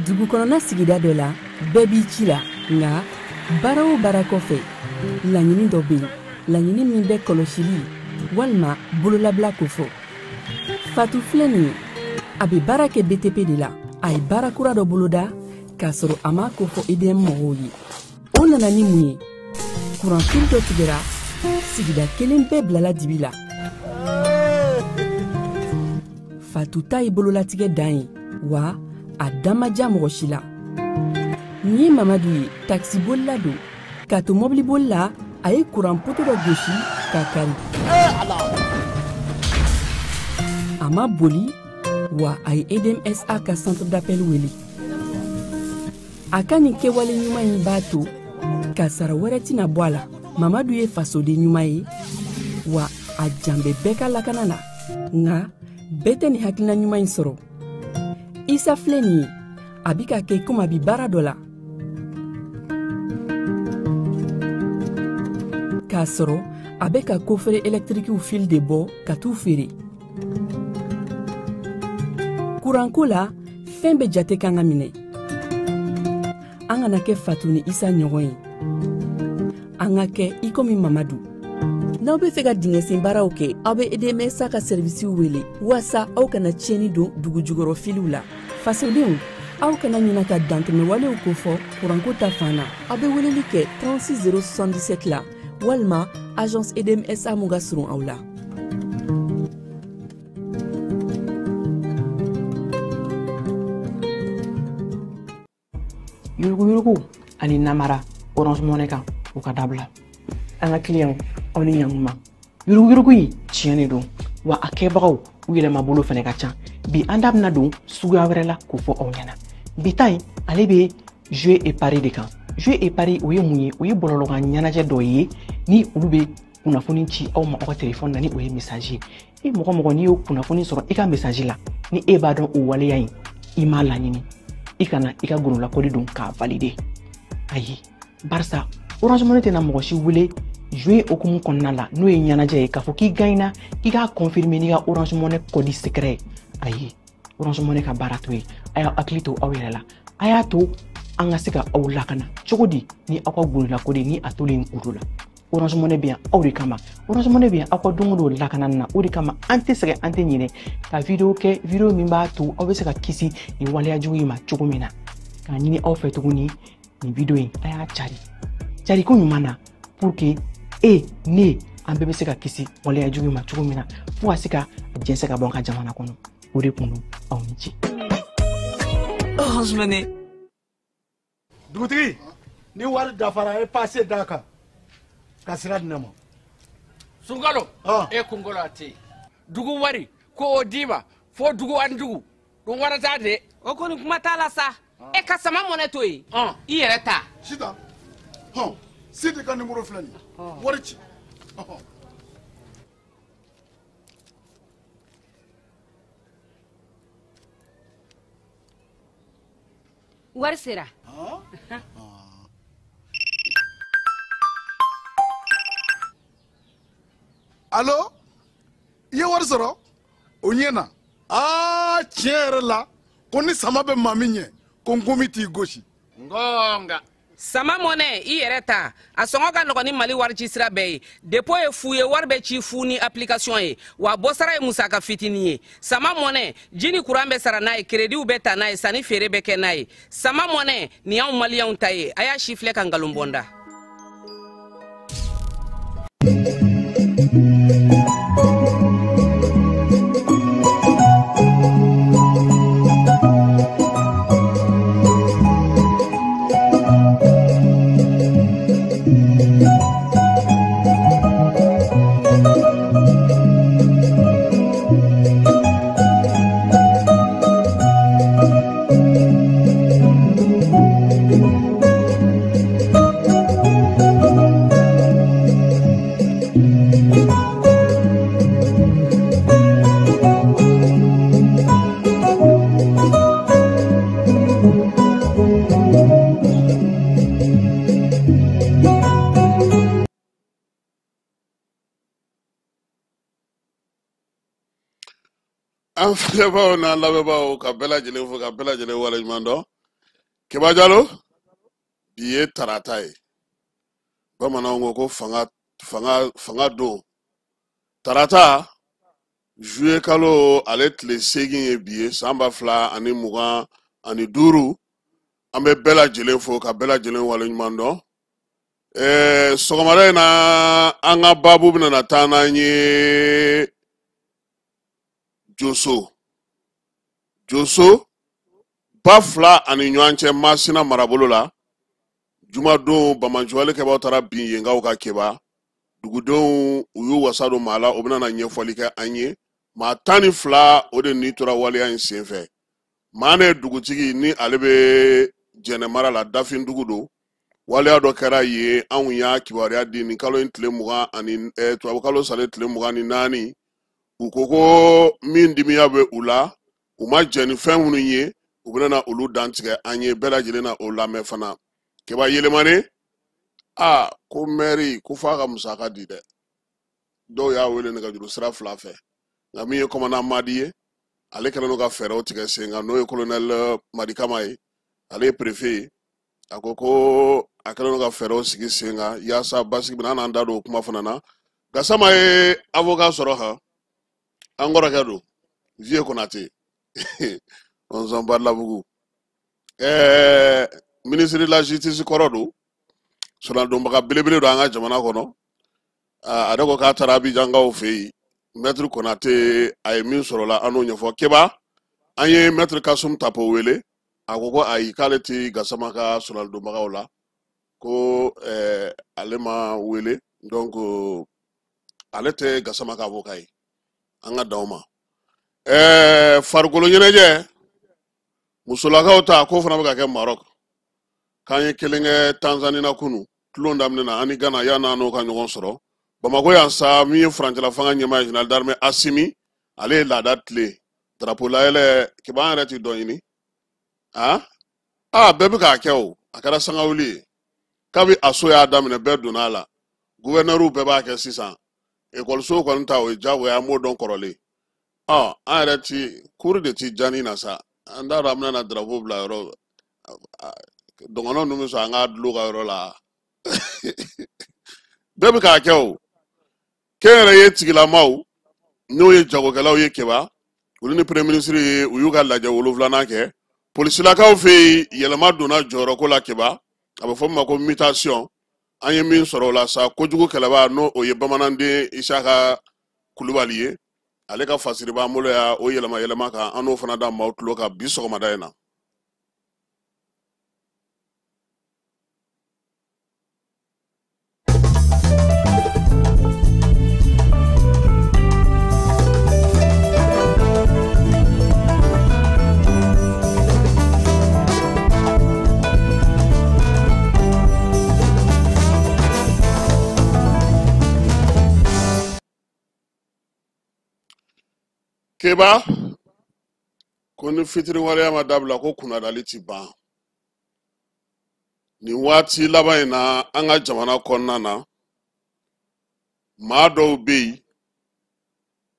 Dugu kɔnɔna sigida dɔ la, bɛɛ b'i ci la, nka baara o baara kɔfɛ, laɲini dɔ bɛ yen, laɲini min bɛ kɔlɔsili walima bololabila kofɔ. Fatu filɛ nin ye, a bɛ baara kɛ BTP de la. A ye baara kura dɔ boloda k'a sɔrɔ a m'a kofɔ EDM mɔgɔw ye. O nana ni mun ye? Kuranfili dɔ tigɛra, sigida kelen bɛɛ bilala dibi la. Fatu ta ye bololatigɛ dan ye, wa a da ma diya mɔgɔ si la. Nin ye Mamadu ye, takisibolila don. K'a to mɔbiliboli la, a ye kuran poto dɔ gosi k'a kari. A ma boli, wa a ye EDMSA ka centre d'appel wele. A ka nin kɛwale ɲuman in b'a to kasara wɛrɛ tɛna bɔ a la. Mamadu ye fasoden ɲuman ye, wa a jan bɛ bɛɛ ka lakana na. Nka bɛɛ tɛ nin hakilina ɲuman in sɔrɔ. Isa filɛ nin ye, a bɛ ka kɛ komi a bɛ baara dɔ la, k'a sɔrɔ a bɛ ka kofere ɛlɛtirikiw fil de bɔ ka t'u feere. Kuranko la, fɛn bɛɛ jate kan ka minɛ. An kana kɛ Fatu ni Isa ɲɔgɔn ye, an ka kɛ i komi Mamadu. N'aw bɛ fɛ ka dingɛsen baaraw kɛ, aw bɛ EDMSA ka sɛrivisiw wele waasa aw kana tiɲɛni don dugu jukɔrɔ filiw la. Fasodenw, aw kana ɲina ka dantɛmɛwalew kofɔ kuranko ta fan na. Aw bɛ weleli kɛ 36 077 la walima agence EDMSA mun ka surun aw la. Yuruguyurugu ani namara Orange Money kan, o ka dabila. An ka client, aw ni ɲankuma. Yuruguyurugu in tiɲɛ de don, wa a kɛbagaw u yɛlɛma bolo fɛnɛ ka ca. Bi an da bɛna don suguya wɛrɛ la k'o fɔ aw ɲɛna. Bi ta in, ale bɛ jeu et pari de kan. Jeu et pari, o ye mun ye? O ye bɔlɔlɔkan ɲɛnajɛ dɔ ye ni olu bɛ kunnafoni ci aw ma aw ka telefɔni na, ni o ye message ye. E mɔgɔ mɔgɔ, n'i y'o kunnafoni sɔrɔ i ka message la, ni e b'a dɔn o waleya in i m'a laɲini, i kana i ka gololakɔli don k'a valider. Ayi, barisa Orange Money tɛna mɔgɔ si wele jouer hokumu kɔnɔna la, n'o ye ɲɛnajɛ ye, k'a fɔ k'i gagnera, k'i k'a confirmer n'i ka Orange Money code secret ye. Ayi, Orange Money ka baara t'o ye. A y'aw hakili to aw yɛrɛ la, a y'a to an ka se ka aw lakana cogo di ni aw ka gololakɔli ni a tolen kuru la. Orange Money bɛ yan aw de kama. Orange Money bɛ yan aw ka don o don lakana na. O de kama an tɛ sɛgɛn, an tɛ ɲinɛ ka video kɛ, video min b'a to aw bɛ se ka kisi nin waleya jugu in ma cogo min na. K'a ɲini aw fɛ tuguni, nin video in a y'a cari cari ko ɲuman na, pour que e ne an bɛɛ bɛ se ka kisi waleya jugu in ma cogo min na, fo ka se ka jɛnsɛn ka bɔ an ka jamana kɔnɔ. O de kun don, aw ni ce. Orange Money. Dugutigi, ni wari dafara, e passe d'a kan ka sira di ne ma. Sunkalo, e kunkolo a tɛ yen. Dugu wari ko o d'i ma fo dugu ani dugu dun wara t'a de. O kɔni kuma t'a la sa. E ka sama mɔnɛ to yen, i yɛrɛ ta. Sitan, hɔn, Sidi ka nimoro filɛ nin ye, wari ci. Wari sera. Alo, i ye wari sɔrɔ? O ɲɛna. Aa, tiɲɛ yɛrɛ la, ko ni sama bɛ maa min ɲɛ, ko nkomi t'i gosi. Ngonga. Sama mɔnɛ, i yɛrɛ ta. A sɔngɔ ka nɔgɔn ni Mali wari ci sira bɛɛ ye. Dépôt ye fu ye, wari bɛ ci fu ni application ye. Wa bɔsara ye musaka fitinin ye. Sama mɔnɛ, ji ni kuran bɛ sara n'a ye, crédit bɛ ta n'a ye, sanni feere bɛ kɛ n'a ye. Sama mɔnɛ, nin y'anw maliyɛnw ta ye. A y'a si filɛ ka nkalon bɔ n da. An filɛbaaw n'an lamɛnbaaw, ka bɛɛ lajɛlen fo, ka bɛɛ lajɛlen waleɲuman dɔn. Keba Jalo, bi ye tarata ye. Bamananw ko ko fanga fanga fanga don. Tarata, juillet kalo ale tile 8 ye bi ye, san 2025. An bɛ bɛɛ lajɛlen fo ka bɛɛ lajɛlen waleɲuman dɔn. Sɔgɔmada in na, an ka baabu bɛna na taa n'an ye Joso. Joso, ba fila ani ɲɔgɔn cɛ Masina marabolo la. Jumadon banbaanciwale kɛbaaw taara bin yenkaw ka Keba. Dugudenw u y'u wasa don maa la, o bɛna na ɲɛfɔli kɛ an ye. Maa 12 o de ni tora waleya in senfɛ. Maa ne dugutigi ni ale bɛ Jɛnɛ mara la, Dafin dugu don. Waleya dɔ kɛra yen, anw y'a kibaruya di nin kalo in tile mugan ani tubabu kalo salen tile 24. U ko ko min dimiya bɛ u la, u ma jɛn ni fɛn minnu ye, u bɛna na olu dantigɛ an ye. Bɛɛ lajɛlen na o lamɛn fana. Keba Yelemane, a ko mɛri ko f'a ka musaka di dɛ. Dɔw y'a wele nɛgɛjuru sira fila fɛ, nka min ye kɔmanda Madi ye, ale kɛlen don ka fɛɛrɛw tigɛ sen kan, n'o ye colonel Madi Kama ye, ale ye préfet ye. A ko ko a kɛlen don ka fɛɛrɛw sigi sen kan yaasa basigi bɛna. An n'an da don o kuma fana na. Gasama ye avocat sɔrɔ han, an kɔrɔkɛ don, Vieux Konate Ɔnzɔn Balabugu, ministre de la justice kɔrɔ don, sɔrɔdonbaga belebele don an ka jamana kɔnɔ. A ko k'a taara Abijankaw fɛ yen. Maître Konate, a ye min sɔrɔ la, an n'o ɲɛfɔ. Keba, an ye maître Kasum Tapo wele, a ko ko ayi, k'ale tɛ Gasama ka sɔrɔdonbagaw la, ko ale ma wele, donc ale tɛ Gasama ka avocat ye. An ka dan o ma. Farikolo ɲɛnajɛ musolakaw ta ko fana bɛ ka kɛ Maroc, k'an ye kelen kɛ Tanzanie na kunu, tulon daminɛ na ani Ghana yan'an n'o ka ɲɔgɔn sɔrɔ. Bamakɔ yan sa, min ye furancɛla fanga ɲɛmaa ye, général d'armée Asimi, ale ye laada tile drapeau layɛlɛ. Keba, an yɛrɛ ti dɔ ɲini a a bɛɛ bɛ k'a kɛ o, a kɛra sangawuli ye kabi aso y'a daminɛ, bɛɛ donna a la, gouverneur bɛɛ b'a kɛ sisan. Ekɔliso kɔni ta, o ye diyagoya, an b'o dɔn kɔrɔlen. Ɔ an yɛrɛ ti kuru de ti jani na sa, an t'a dɔn an bɛna na drapeau bila yɔrɔ dɔgɔnɔ ninnu bɛ sɔn an k'a dulon ka yɔrɔ la. Bɛɛ bɛ k'a kɛ o. Kɛnyɛrɛye tigilamaw, n'o ye jagokɛlaw ye, Keba, olu ni premier ministre ye, u y'u ka lajɛ 7nan kɛ. Polisilakaw fɛ yen, yɛlɛma donna jɔyɔrɔko la Keba, a bɛ fɔ min ma ko mutation. An ye min sɔrɔ o la sa, kojugu kɛlɛbaa, n'o o ye bamananden Isaka Kulubali ye, ale ka fasiri b'an bolo yan, o yɛlɛma yɛlɛma kan, an n'o fana da maaw tulo kan bi sɔgɔmada in na. Keba, ko ni fitiriwaleya ma dabila, ko kunnadali ti ban. Nin waati laban in na, an ka jamana kɔnɔna na, maa dɔw bɛ yen,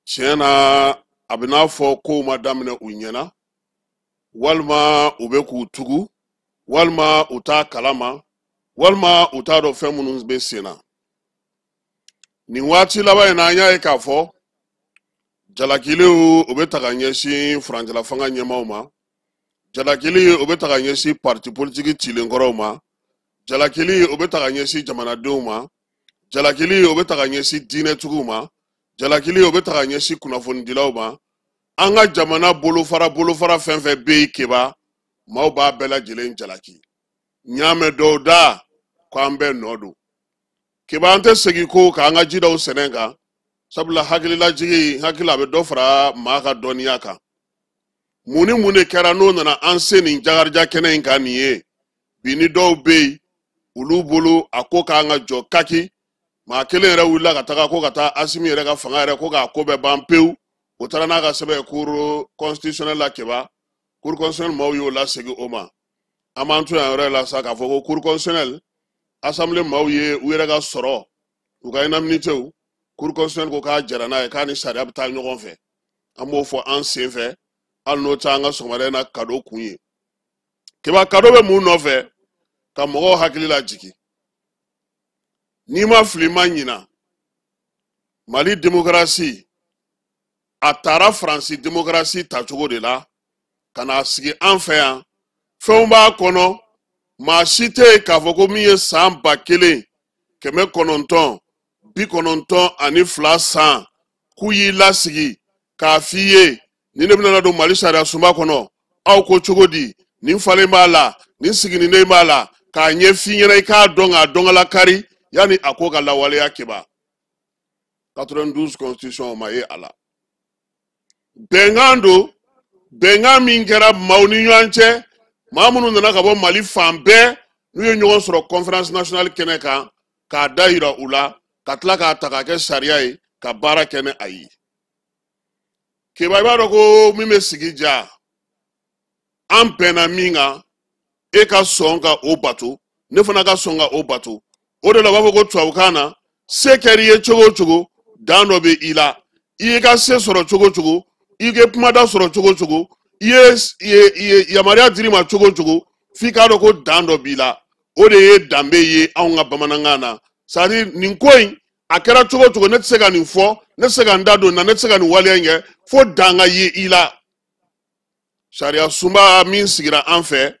tiɲɛ na, a bɛ n'a fɔ kow ma daminɛ u ɲɛna, walima u bɛ k'u tugu, walima u t'a kalama, walima u t'a dɔn fɛn minnu bɛ sen na. Nin waati laban in na, an y'a ye k'a fɔ jalakiliw o bɛ ta ka ɲɛsin furancɛla fanga ɲɛmaaw ma, jalakili o bɛ ta ka ɲɛsin parti politiki cilenkɔrɔw ma, jalakili o bɛ ta ka ɲɛsin jamanadenw ma, jalakili o bɛ ta ka ɲɛsin diinɛtigiw ma, jalakili o bɛ ta ka ɲɛsin kunnafonidilaw ma. An ka jamana bolofara bolofara fɛn fɛn bɛ yen, Keba, maaw b'a bɛɛ lajɛlen jalaki. N y'a mɛn dɔw da ko an bɛɛ nɔ don. Keba, an tɛ segin ko k'an ka ji dɔw sɛnɛ kan, sabula hakililajigi, hakili a bɛ dɔ fara maa ka dɔnniya kan. Mun ni mun de kɛra n'o nana an se nin jagarija kɛnɛ in kan nin ye bi? Ni dɔw bɛ yen, olu bolo a ko k'an ka jɔ kaki, maa kelen yɛrɛ wulila ka taga ko ka taa Asimi yɛrɛ ka fanga yɛrɛ ko k'a ko bɛɛ ban pewu. O taara n'a ka sɛbɛn ye cour constitutionnelle la. Keba, cour constitutionnelle maaw y'o lasegin o ma. An b'an to yan yɔrɔ la sa k'a fɔ ko cour constitutionnelle, assemblée maaw ye u yɛrɛ ka sɔrɔ u ka indemnité, cour constitutionnelle ko k'a jɛra n'a ye, k'a ni sariya bɛ taa ɲɔgɔn fɛ. An b'o fɔ an sen fɛ, hali n'o tɛ an ka sɔgɔmada in na kado kun ye. Keba kado bɛ mun nɔfɛ ka mɔgɔw hakili lajigin? N'i ma fili ma ɲina, Mali démocratie a taara Faransi démocratie tacogo de la ka n'a sigi an fɛ yan. Fɛnw b'a kɔnɔ, maa si tɛ yen k'a fɔ ko min ye san 1992 san k'u y'i lasigi k'a f'i ye ni ne bɛna don Mali sariya sunba kɔnɔ, aw ko cogo di, nin falen b'a la, nin siginiden b'a la, k'a ɲɛ f'i ɲɛna i k'a dɔn k'a dɔn ka lakari yanni a ko ka lawaleya. Keba 92 constitution ma ye a la. Bɛnkan don, bɛnkan min kɛra maaw ni ɲɔgɔn cɛ, maa minnu nana ka bɔ Mali fan bɛɛ, n'u ye ɲɔgɔn sɔrɔ conférence nationale kɛnɛ kan k'a da yira u la, ka tila k'a ta k'a kɛ sariya ye ka baara kɛ ni a ye. Keba i b'a dɔn ko min bɛ sigi ja, an bɛnna min kan, e ka sɔn ka o bato, ne fana ka sɔn ka o bato. O de la u b'a fɔ ko tubabukan na, se kɛr'i ye cogo o cogo, dan dɔ bɛ i la. I y'i ka se sɔrɔ cogo o cogo, i ye kumada sɔrɔ cogo o cogo, i ye yamaruya dir'i ma cogo o cogo, f'i k'a dɔn ko dan dɔ b'i la. O de ye danbe ye anw ka bamanankan na. C'est à dire nin ko in a kɛra cogo o cogo, ne tɛ se ka nin fɔ, ne tɛ se ka n da don nin na, ne tɛ se ka nin waleya in kɛ fo dan ka ye i la. Sariya sunba min sigira an fɛ,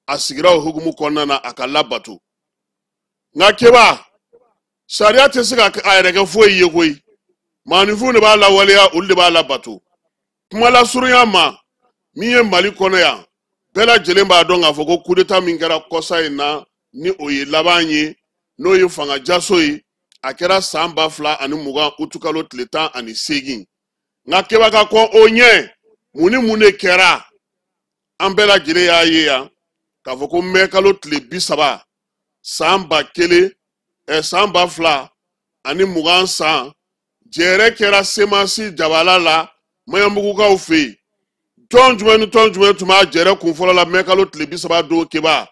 a sigira o hukumu kɔnɔna na a ka labato. Nka Keba, sariya tɛ se ka a yɛrɛ kɛ foyi ye koyi. Maaninfinw de b'a lawaleya, olu de b'a labato. Kuma lasurunya ma, min ye Mali kɔnɔ yan, bɛɛ lajɛlen b'a dɔn k'a fɔ ko coup d'état min kɛra kɔsa in na, ni o ye laban ye, n'o ye fanga jaso ye, a kɛra san 2020 utukalo tile 18. Nka Keba ka kɔn o ɲɛ, mun ni mun de kɛra? An bɛɛ lajɛlen y'a ye yan k'a fɔ ko mɛ kalo tile 30 san 1000 san 2020 san, jɛrɛ kɛra Semasi jabala la Maɲanbugukaw fɛ yen. Tɔn jumɛn ni tɔn jumɛn tun b'a jɛrɛ kun fɔlɔ la mɛ kalo tile 30 don Keba?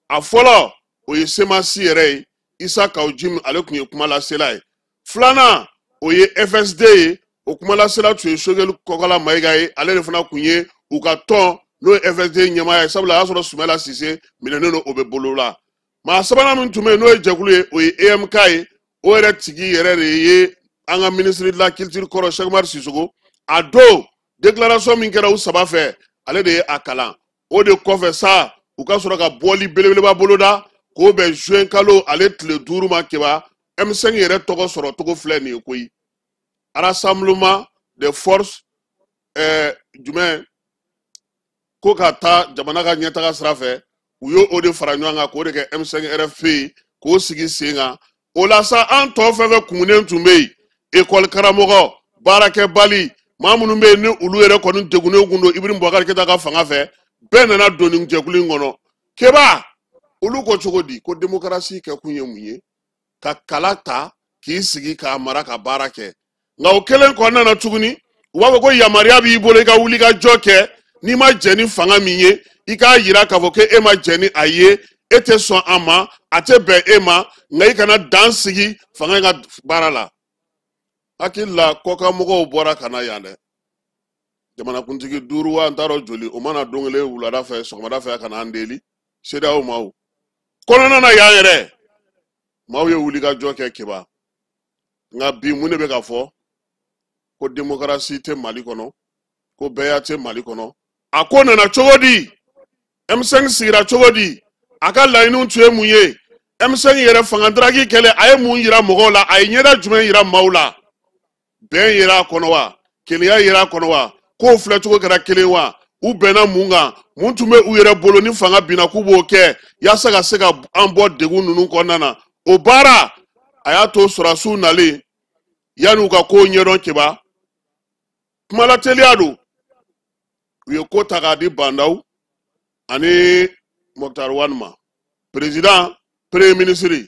A fɔlɔ o ye Semasi yɛrɛ ye, Isa Kaw Jim, ale tun ye kumalasela ye. Filanan o ye FSD ye, o kumalasela tun ye Sogɛli Kɔkala Mayiga ye, ale de fana tun ye u ka tɔn n'o ye FSD ɲɛmaa ye, sabula a y'a sɔrɔ Sumala Sise minɛnen don, o bɛ bolo la. Maa sabanan min tun bɛ yen n'o ye jɛkulu ye, o ye EMK ye, o yɛrɛ tigi yɛrɛ de ye an ka ministre de la culture kɔrɔ Cheikh Umar Sissoco. A don déclaration min kɛra u saba fɛ, ale de ye a kalan. O de kɔfɛ sa, u ka sɔrɔ ka bɔli belebeleba boloda k'o bɛn juin kalo ale tile 5 ma. Keba, M5 yɛrɛ tɔgɔ sɔrɔ cogo filɛ nin ye koyi. Rassemblement des forces jumɛn ko ka taa jamana ka ɲɛtaga sira fɛ, u y'o o de fara ɲɔgɔn kan k'o de kɛ M5 RFP ye, k'o sigi sen kan. O la sa, an tɔ fɛn fɛn kumunen tun bɛ yen, ekɔli karamɔgɔ, baarakɛbali, maa minnu bɛ yen ni olu yɛrɛ kɔni degunnen kun don Ibrahim Boubacar Keita ka fanga fɛ, bɛɛ nana don nin jɛkulu in kɔnɔ. Keba, olu ko cogo di ko démocratie kɛkun ye mun ye? Ka kala ta k'i sigi k'a mara ka baara kɛ. Nka o kelen kɔnɔna na tuguni, u b'a fɔ ko yamaruya b'i bolo i ka wuli ka jɔ kɛ, n'i ma jɛn ni fanga min ye, i k'a yira k'a fɔ k'e ma jɛn ni a ye, e tɛ sɔn a ma, a tɛ bɛn e ma, nka i kana dan sigi fanga in ka baara la. Hakili la kɔkanmɔgɔw bɔra ka na yan dɛ, jamanakuntigi 5 wa n t'a dɔn joli, o mana don kelen wulada fɛ, sɔgɔmada fɛ ka na an deli CEDEAO maaw kɔnɔna na yan yɛrɛ, maaw ye wuli ka jɔ kɛ Keba. Nka bi mun de bɛ ka fɔ? Ko démocratie tɛ Mali kɔnɔ, ko bɛɛya tɛ Mali kɔnɔ. A ko nana cogo di? M5 sigira cogo di? A ka laɲiniw tun ye mun ye? M5 yɛrɛ fanga daraki kɛlɛ, a ye mun yira mɔgɔw la? A ye ɲɛda jumɛn yira maaw la? Bɛn yera a kɔnɔ wa? Kelenya yera a kɔnɔ wa? Kow filɛ cogo kɛra kelen wa? U bɛnna mun kan? Mun tun bɛ u yɛrɛ bolo ni fanga binna k'u b'o kɛ yaasa ka se ka an bɔ degun ninnu kɔnɔna na? O baara a y'a to sɔrɔdasiw nalen yanni u ka kow ɲɛdɔn. Keba, kumalateliya don, u ye ko ta k'a di Bandaw ani Moctar Ouane ma, président, premier ministre.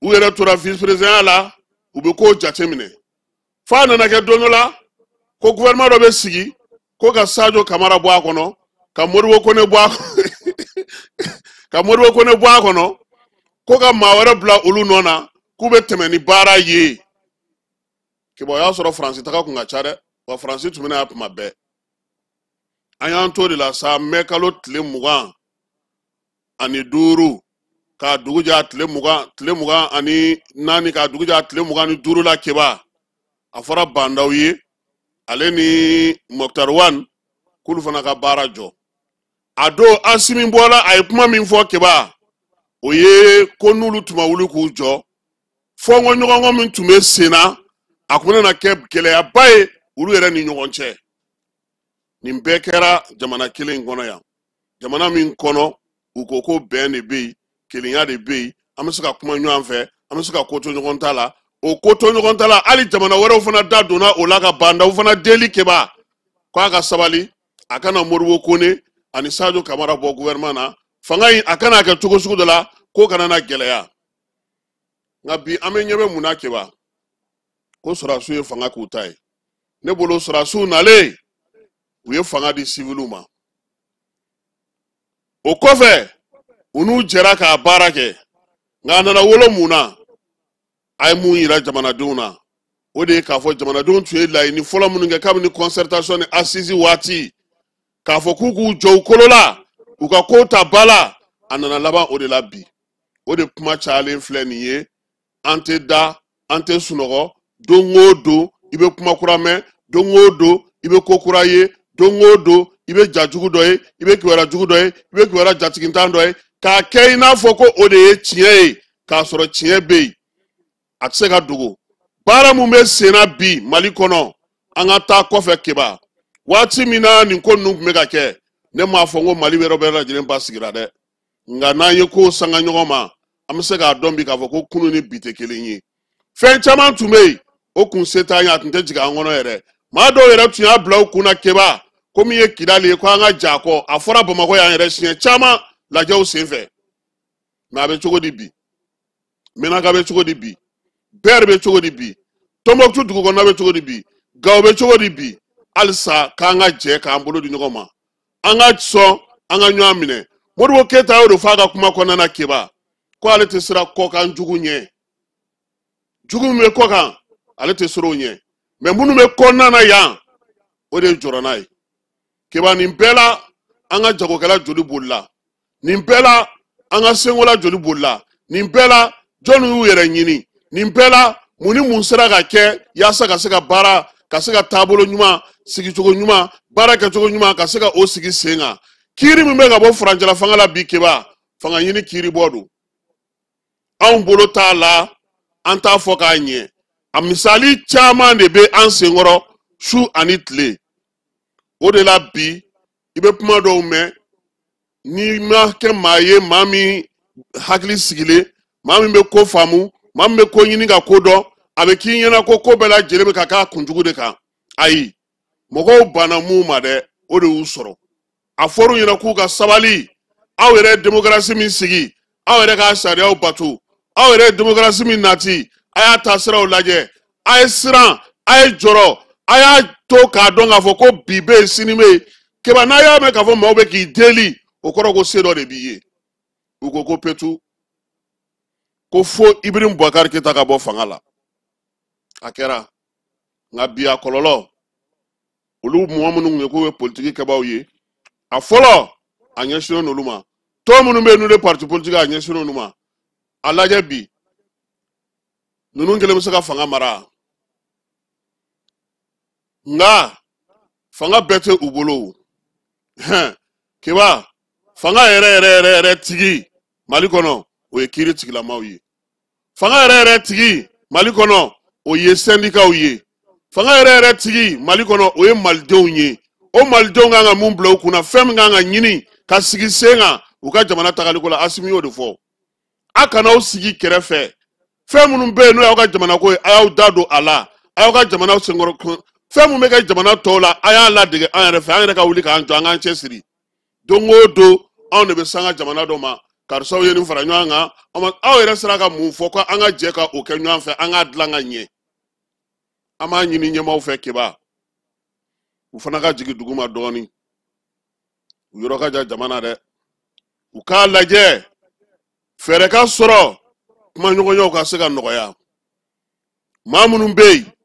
U yɛrɛ tora vice président la, u bɛ kow jateminɛ. F'a nana kɛ don dɔ la ko gouvernement dɔ bɛ sigi ko ka Sadio Kamara bɔ a kɔnɔ, ka Modibo Kone bɔ a ka Modibo Kone bɔ a kɔnɔ, ko ka maa wɛrɛ bila olu nɔ na, k'u bɛ tɛmɛ ni baara ye. Keba, o y'a sɔrɔ Faransi taga kun ka ca dɛ, wa Faransi tun bɛ na yan tuma bɛɛ. An y'an to de la sa, mɛ kalo tile 20 25 k'a dugu jɛ a tile 24 k'a dugu jɛ a tile 25 la Keba a fɔra Bah N'Daw ye ale ni Moctar Ouane k'olu fana ka baara jɔ a don Asimi bɔra a ye kuma min fɔ Keba o ye ko n'olu tun ma wuli k'u jɔ fɔnkɔ ɲɔgɔnkɔ min tun bɛ sen na a kun bɛna kɛ gɛlɛyaba ye olu yɛrɛ ni ɲɔgɔn cɛ nin bɛɛ kɛra jamana kelen in kɔnɔ yan jamana min kɔnɔ u ko ko bɛn de bɛ yen kelenya de bɛ yen an bɛ se ka kuma ɲɔgɔn fɛ an bɛ se ka ko to ɲɔgɔn ta la o ko to ɲɔgɔn ta la hali jamana wɛrɛw fana da donna o la ka Bah N'Daw fana deli Keba k'a ka sabali a kana Modibo Kone ani Sadio Kamara bɔ gouvernement na fanga in a kana kɛ cogo sugu dɔ la ko kana na gɛlɛya nka bi an bɛ ɲɛ bɛ mun na Keba ko sɔrɔdasiw ye fanga k'u ta ye ne bolo sɔrɔdasiw nalen u ye fanga di siviliw ma o kɔfɛ u n'u jɛra k'a baara kɛ nka a nana wolo mun na a ye mun yira jamanadenw na o de ye k'a fɔ jamanadenw tun ye laɲini fɔlɔ minnu kɛ kabini concertation ni assise waati k'a fɔ k'u k'u jɔ u kolo la u ka kow ta ba la a nana laban o de la bi o de kuma cayalen filɛ nin ye an tɛ da an tɛ sunɔgɔ don o don i bɛ kuma kura mɛn don o don i bɛ ko kura ye don o don i bɛ ja jugu dɔ ye i bɛ kibaruya jugu dɔ ye i bɛ kibaruya jatigintan dɔ ye k'a kɛ i n'a fɔ ko o de ye tiɲɛ ye k'a sɔrɔ tiɲɛ bɛ yen a tɛ se ka dogo baara mun bɛ sen na bi Mali kɔnɔ an ka taa kɔfɛ Keba waati min na nin ko ninnu tun bɛ ka kɛ ne m'a fɔ n ko Mali yɔrɔ bɛɛ lajɛlen basigira dɛ nka n'an ye kow sanga ɲɔgɔn ma an bɛ se k'a dɔn bi k'a fɔ ko kunun ni bi tɛ kelen ye fɛn caman tun bɛ yen o kun se t'an ye a tun tɛ jigin an kɔnɔ yɛrɛ maa dɔw yɛrɛ tun y'a bila u kun na Keba ko min ye Kidali ye ko an ka ja a kɔ a fɔra Bamakɔ yan yɛrɛ siɲɛ caman lajɛw senfɛ mɛ a bɛ cogo di bi Menaka bɛ cogo di bi Bɛri bɛ cogo di bi Tɔnbɔkutu dugu kɔnɔna bɛ cogo di bi Gawo bɛ cogo di bi halisa k'an ka jɛ k'an bolo di ɲɔgɔn ma an ka sɔn an ka ɲɔgɔn minɛ Modibo Keyita y'o de fɔ a ka kuma kɔnɔna na Keba ko ale tɛ siran kɔkan jugu ɲɛ jugu min bɛ kɔkan ale tɛ siran o ɲɛ mɛ minnu bɛ kɔnɔna na yan o de ye jɔrɔ n'a ye Keba nin bɛɛ la an ka jagokɛla joli bolila nin bɛɛ la an ka senkola joli bolila nin bɛɛ la jɔnni y'u yɛrɛ ɲini nin bɛɛ la mun ni mun sera ka kɛ yaasa ka se ka baara ka se ka taabolo ɲuman sigicogo ɲuman baara kɛcogo ɲuman ka se ka o sigi sen kan kiiri min bɛ ka bɔ furancɛla fanga la bi Keba fanga ɲini kiiri bɔ don anw bolo t'a la an t'a fɔ k'a ɲɛ a misali caman de bɛ an senkɔrɔ su ani tile o de la bi i bɛ kuma dɔw mɛn n'i ma kɛ maa ye maa min hakili sigilen maa min bɛ ko faamu maa min bɛ ko ɲini ka ko dɔn a bɛ k'i ɲɛna ko ko bɛɛ lajɛlen bɛ ka k'a kunjugu de kan ayi mɔgɔw banna mun ma dɛ o de y'u sɔrɔ a fɔr'u ɲɛna k'u ka sabali aw yɛrɛ ye demokarasi min sigi aw yɛrɛ k'a sariyaw bato aw yɛrɛ ye demokarasi min nati a y'a taasiraw lajɛ a ye siran a ye jɔrɔ a y'a to k'a dɔn k'a fɔ ko bi bɛ yen sini bɛ yen Keba n'a y'a mɛn k'a fɔ maaw bɛ k'i deli o kɔrɔ ko se dɔ de b'i ye u ko ko petu ko fo Ibrahim Boubacar Keita ka bɔ fanga la a kɛra nka bi a kɔlɔlɔ olu mɔgɔ minnu tun ye k'u ye politiki kɛbaaw ye a fɔlɔ a ɲɛsinnen n'olu ma tɔn minnu bɛ yen n'olu ye parti politiki a ɲɛsinnen n'olu ma a lajɛ bi ninnu kelen bɛ se ka fanga mara nka fanga bɛɛ tɛ u bolo hɛn Keba fanga yɛrɛ yɛrɛ yɛrɛ yɛrɛ tigi Mali kɔnɔ o ye kiiri tigilamaw ye fanga yɛrɛ yɛrɛ tigi Mali kɔnɔ o ye sɛndikaw ye fanga yɛrɛ yɛrɛ tigi Mali kɔnɔ o ye malidenw ye o malidenw kan ka mun bila u kunna fɛn min kan ka ɲini ka sigi sen kan u ka jamana tagaliko la Asimi y'o de fɔ a kana aw sigi kɛrɛfɛ fɛn minnu bɛ yen n'o y'aw ka jamana ko ye a y'aw da don a la a y'aw ka jamana senkɔrɔ fɛn min bɛ kɛ jamana tɔw la a y'a ladege an yɛrɛ fɛ an yɛrɛ ka wuli k'an jɔ an k'an cɛsiri don o don anw de bɛ sanga jamana dɔ ma karisaw ye nin fara ɲɔgɔn kan aw yɛrɛ sera ka mun fɔ ko an ka jɛ ka o kɛ ɲɔgɔn fɛ an k'a dilan ka ɲɛ an b'a ɲini ɲɛmaaw fɛ Keba u fana ka jigin dugu ma dɔɔnin u yɔrɔ ka jan jamana dɛ u k'a lajɛ fɛɛrɛ ka sɔrɔ kumaɲɔgɔnyaw ka se ka nɔgɔya maa minnu bɛ yen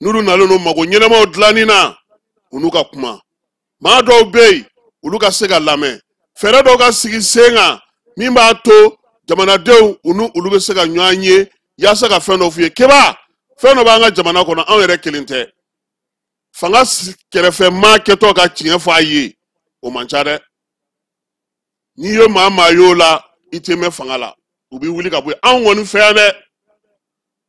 n'olu nalen don mago ɲɛnamaw dilanni na u n'u ka kuma maa dɔw bɛ yen olu ka se ka lamɛn fɛɛrɛ dɔw ka sigi sen kan Min b'a to jamanadenw u ni olu bɛ se ka ɲɔgɔn ye yaasa ka fɛn dɔ f'u ye. Keba, fɛn dɔ b'an ka jamana kɔnɔ, anw yɛrɛ kelen tɛ. Fanga kɛrɛfɛ maa kɛtɔ ka tiɲɛ fɔ a ye, o man ca dɛ. N'i ye maa maa y'o la, i tɛ mɛn fanga la, u bɛ wuli ka bɔ yen. Anw kɔni fɛ yan dɛ,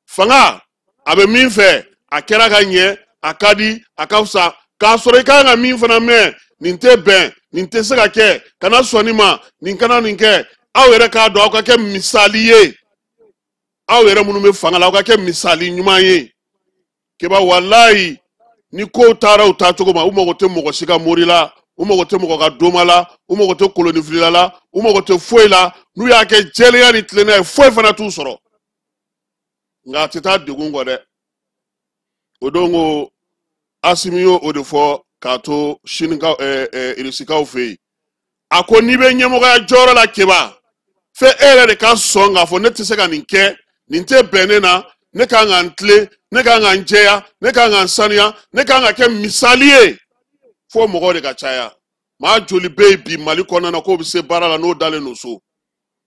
fanga a bɛ min fɛ, a kɛra ka ɲɛ, a ka di, a ka fisa. K'a sɔrɔ i kan ka min fana mɛn, nin tɛ bɛn, nin tɛ se ka kɛ, kana sɔn nin ma, nin kana nin kɛ. Aw yɛrɛ k'a dɔn, aw ka kɛ misali ye. Aw yɛrɛ minnu bɛ fanga la, aw ka kɛ misali ɲuman ye. Keba, walayi, ni kow taara u taacogo ma, u mago tɛ mɔgɔ si ka mori la, u mago tɛ mɔgɔ ka doma la, u mago tɛ kolonifilila la, u mago tɛ foyi la. N'u y'a kɛ jɛlenya ni tilennenya ye, foyi fana t'u sɔrɔ. Nka a tɛ taa degun kɔ dɛ. O don ko Asimi y'o o de fɔ k'a to Sinikaw, Irisikaw fɛ yen. A ko n'i bɛ ɲɛmɔgɔya jɔyɔrɔ la Keba, f'e yɛrɛ de ka sɔn k'a fɔ ne tɛ se ka nin kɛ, nin tɛ bɛn ne na, ne kan ka n tilen, ne kan ka n jɛya, ne kan ka n sanuya, ne kan ka kɛ misali ye. Fo mɔgɔw de ka caya. Maa joli bɛ yen bi Mali kɔnɔna na k'o bɛ se baara la n'o dalen don so?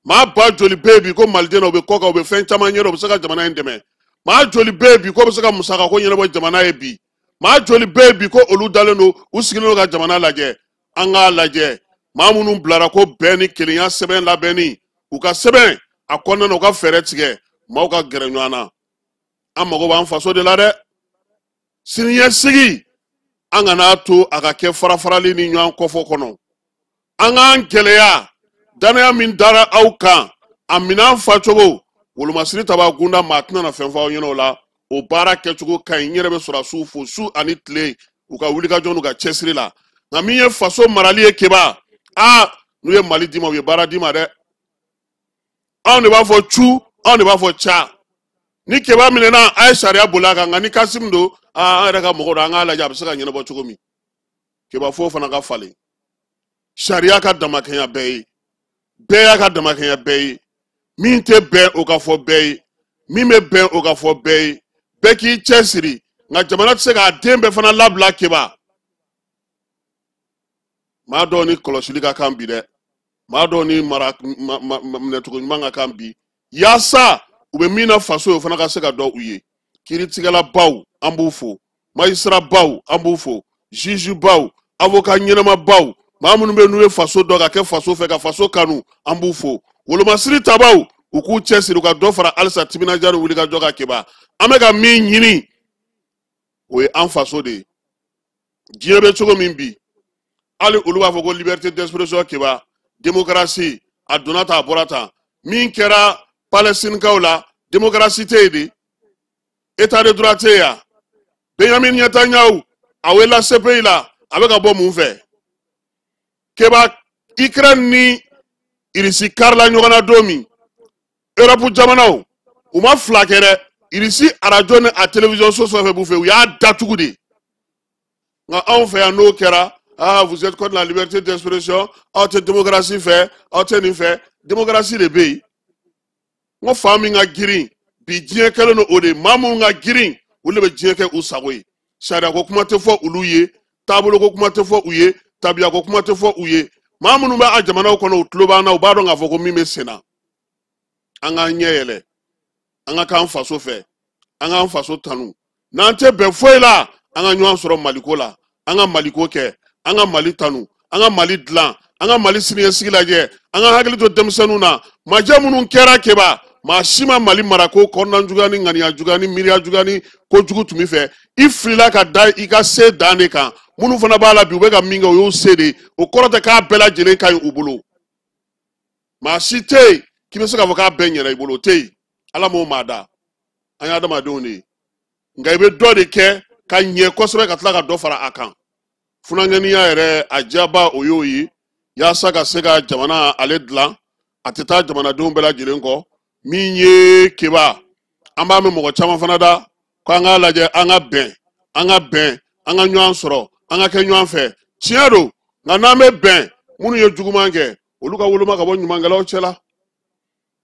Maa ba joli bɛ yen bi ko maliden na, u bɛ kɔ kan, u bɛ fɛn caman ɲɛdɔn, u bɛ se ka jamana in dɛmɛ? Maa joli bɛ yen bi k'o bɛ se ka musakako ɲɛnabɔ jamana ye bi? Maa joli bɛ yen bi ko olu dalen don, u sigilen don ka jamana lajɛ? An k'a lajɛ, maa minnu bilara ko bɛn ni kelenya sɛbɛn labɛnni, u ka sɛbɛn a kɔnɔna na, u ka fɛɛrɛ tigɛ, maaw ka gɛrɛ ɲɔgɔn na. An mago b'an faso de la dɛ. Siniɲɛsigi, an kan'a to a ka kɛ farafarali ni ɲɔgɔn kɔfɔ kɔnɔ. An k'an gɛlɛya, danaya min dara aw kan, a minɛn facogo, wolomasiri taba gunda, maa tɛna na fɛn fɔ aw ɲɛna o la. O baara kɛcogo ka ɲi. N yɛrɛ bɛ sɔrɔdasiw fo su ani tile, u ka wulikajɔ n'u ka cɛsiri la. Nka min ye faso marali ye Keba, aa, n'u ye Mali d'i ma, u ye baara d'i ma dɛ. Anw de b'a fɔ cu, anw de b'a fɔ ca. Ni Keba minɛna, a ye sariya boli a kan. Nka ni Kasimu don, aa, an yɛrɛ ka mɔgɔ don, an k'a lajɛ a bɛ se ka ɲɛnabɔ cogo min. Keba, fo fana ka falen. Sariya ka damakɛnya bɛɛ ye, bɛɛ y'a ka damakɛnya bɛɛ ye. Min tɛ bɛn, o ka fɔ bɛɛ ye. Min bɛ bɛn, o ka fɔ bɛɛ ye. Bɛɛ k'i cɛsiri. Nka jamana tɛ se k'a den bɛɛ fana labila Keba. Maa dɔw ni kɔlɔsili ka kan bi dɛ, maa dɔw ni mara minɛcogo ɲuman ka kan bi, yaasa u bɛ min na faso ye, o fana ka se ka dɔn u ye. Kiiritigɛlabaw, an b'u fo. Magistrabaw, an b'u fo. Jugebaw, avocat ɲɛnamabaw, maa minnu bɛ n'u ye faso dɔn ka kɛ faso fɛ, ka faso kanu, an b'u fo. Wolomasiri tabaw, u k'u cɛsiri, u ka dɔ fara halisa timinandiya ni wulikajɔ ka Keba. An bɛ ka min ɲini, o ye an faso de ye. Diɲɛ bɛ cogo min bi, hali olu b'a fɔ ko liberté d'expression Keba, démocratie, a donna tan, a bɔra tan. Min kɛra Palestinekaw la, démocratie tɛ yen de, état de droit tɛ yen yan. Benjamin Netanyahu, a welela CPI la, a bɛ ka bɔ mun fɛ? Keba, Ukraine ni Irisi karila ɲɔgɔn na don min, Europe jamanaw, u ma fila kɛ dɛ. Irisi arajo ni a télévision so fɛn fɛn b'u fɛ, u y'a datugu de. Nka anw fɛ yan, n'o kɛra, ah, vous êtes contre la liberté d'expression, aw tɛ démocratie fɛ, aw tɛ nin fɛ. Démocratie de bɛ yen. N ko fa min ka girin bi, diɲɛ kɛlen don o de ye. Maa minnu ka girin, olu de bɛ diɲɛ kɛ u sago ye. Sariyako kuma tɛ fɔ olu ye, taaboloko kuma tɛ fɔ u ye, tabiyako kuma tɛ fɔ u ye. Maa minnu bɛ a jamanaw kɔnɔ, u tulo b'an na, u b'a dɔn k'a fɔ ko min bɛ sen na. An k'an ɲɛ yɛlɛ, an ka k'an faso fɛ, an k'an faso tanu. N'an tɛ bɛn foyi la, an ka ɲɔgɔn sɔrɔ Maliko la, an ka Maliko kɛ, an ka Mali tanu, an ka Mali dilan, an ka Mali siniɲɛsigi lajɛ, an ka hakili to denmisɛnninw na. Majɛ minnu kɛra Keba, maa si ma Mali mara ko kɔnɔna juguya ni ŋaniya juguya ni miiriya juguya ni kojugu tun b'i fɛ. I filila ka da i ka se dan de kan. Minnu fana b'a la bi, u bɛ ka min kɛ, o y'u se de ye. O kɔrɔ tɛ k'a bɛɛ lajɛlen ka ɲi u bolo. Maa si tɛ yen k'i bɛ se k'a fɔ k'a bɛɛ ɲɛna i bolo, o tɛ yen. Ala m'o maa da, an ye adamadenw de ye. Nka i bɛ dɔ de kɛ ka ɲɛ kosɛbɛ, ka tila ka dɔ fara a kan. Funankɛninya yɛrɛ, a diyaba o y'o ye, yaasa ka se ka jamana ale dilan. A tɛ taa jamanadenw bɛɛ lajɛlen kɔ. Min ye Keba, an b'a mɛn mɔgɔ caman fana da ko an k'a lajɛ, an ka bɛn, an ka bɛn, an ka ɲɔgɔn sɔrɔ, an ka kɛ ɲɔgɔn fɛ. Tiɲɛ don, nka n'an bɛ bɛn, minnu ye juguman kɛ, olu ka woloma ka bɔ ɲumankɛlaw cɛ la.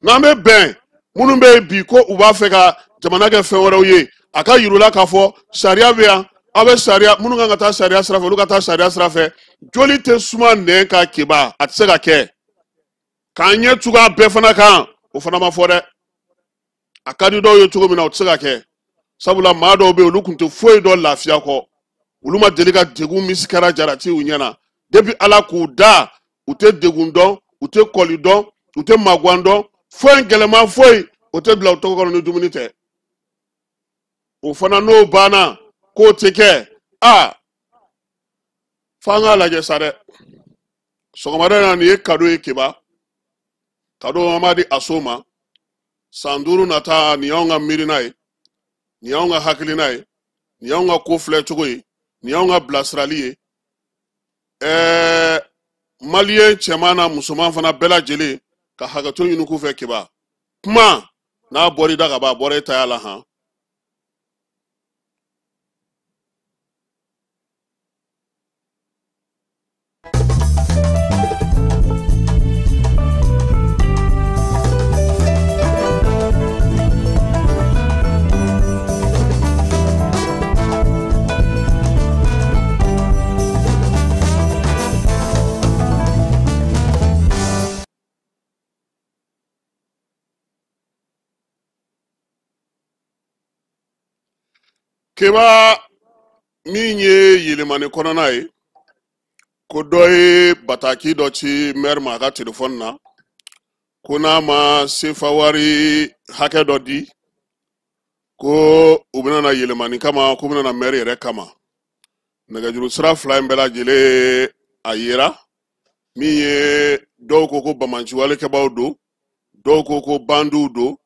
N'an bɛ bɛn, minnu bɛ yen bi ko u b'a fɛ ka jamana kɛ fɛn wɛrɛw ye, a ka yir'u la k'a fɔ sariya bɛ yan. Aw bɛ sariya, minnu kan ka taa sariya sira fɛ, olu ka taa sariya sira fɛ. Joli tɛ suma nɛn ka Keba, a tɛ se ka kɛ. K'an ɲɛ tugu a bɛɛ fana kan, o fana ma fɔ dɛ. A ka di dɔw ye cogo min na, o tɛ se ka kɛ. Sabula maa dɔw bɛ yen, olu tun tɛ foyi dɔn lafiya kɔ. Olu ma deli ka degun min kɛra jarati u ɲɛna. Depuis Ala k'u da, u tɛ degun dɔn, u tɛ kɔli dɔn, u tɛ maguwan dɔn, foyi gɛlɛman foyi, o tɛ bila u tɔgɔ kɔnɔ ni dumuni tɛ. O fana n'o banna, k'o tɛ kɛ, aa, f'an k'a lajɛ sa dɛ. Sɔgɔmada in na, nin ye kado ye Keba. Kado an b'a di Aso ma. San 5 nata, nin y'anw ka miirina ye, nin y'anw ka hakilina ye, nin y'anw ka ko filɛ cogo ye, nin y'anw ka bilasirali ye. Maliyɛn cɛman n'a musoman fana bɛɛ lajɛlen ka hakɛto ɲini k'u fɛ Keba. Kuma n'a bɔr'i da ka ban, a bɔra e ta la han. Keba min ye Yelemani kɔnɔna ye, ko dɔ ye bataki dɔ ci maire ma a ka telefɔni na, ko n'a ma sefa wari hakɛ dɔ di, ko u bɛna na Yelemani kama, k'u bɛna na maire yɛrɛ kama. Nɛgɛjuru sira fila in bɛɛ lajɛlen a yera, min ye dɔw ko ko bamanciwalekɛbaw don, dɔw ko ko bandiw don,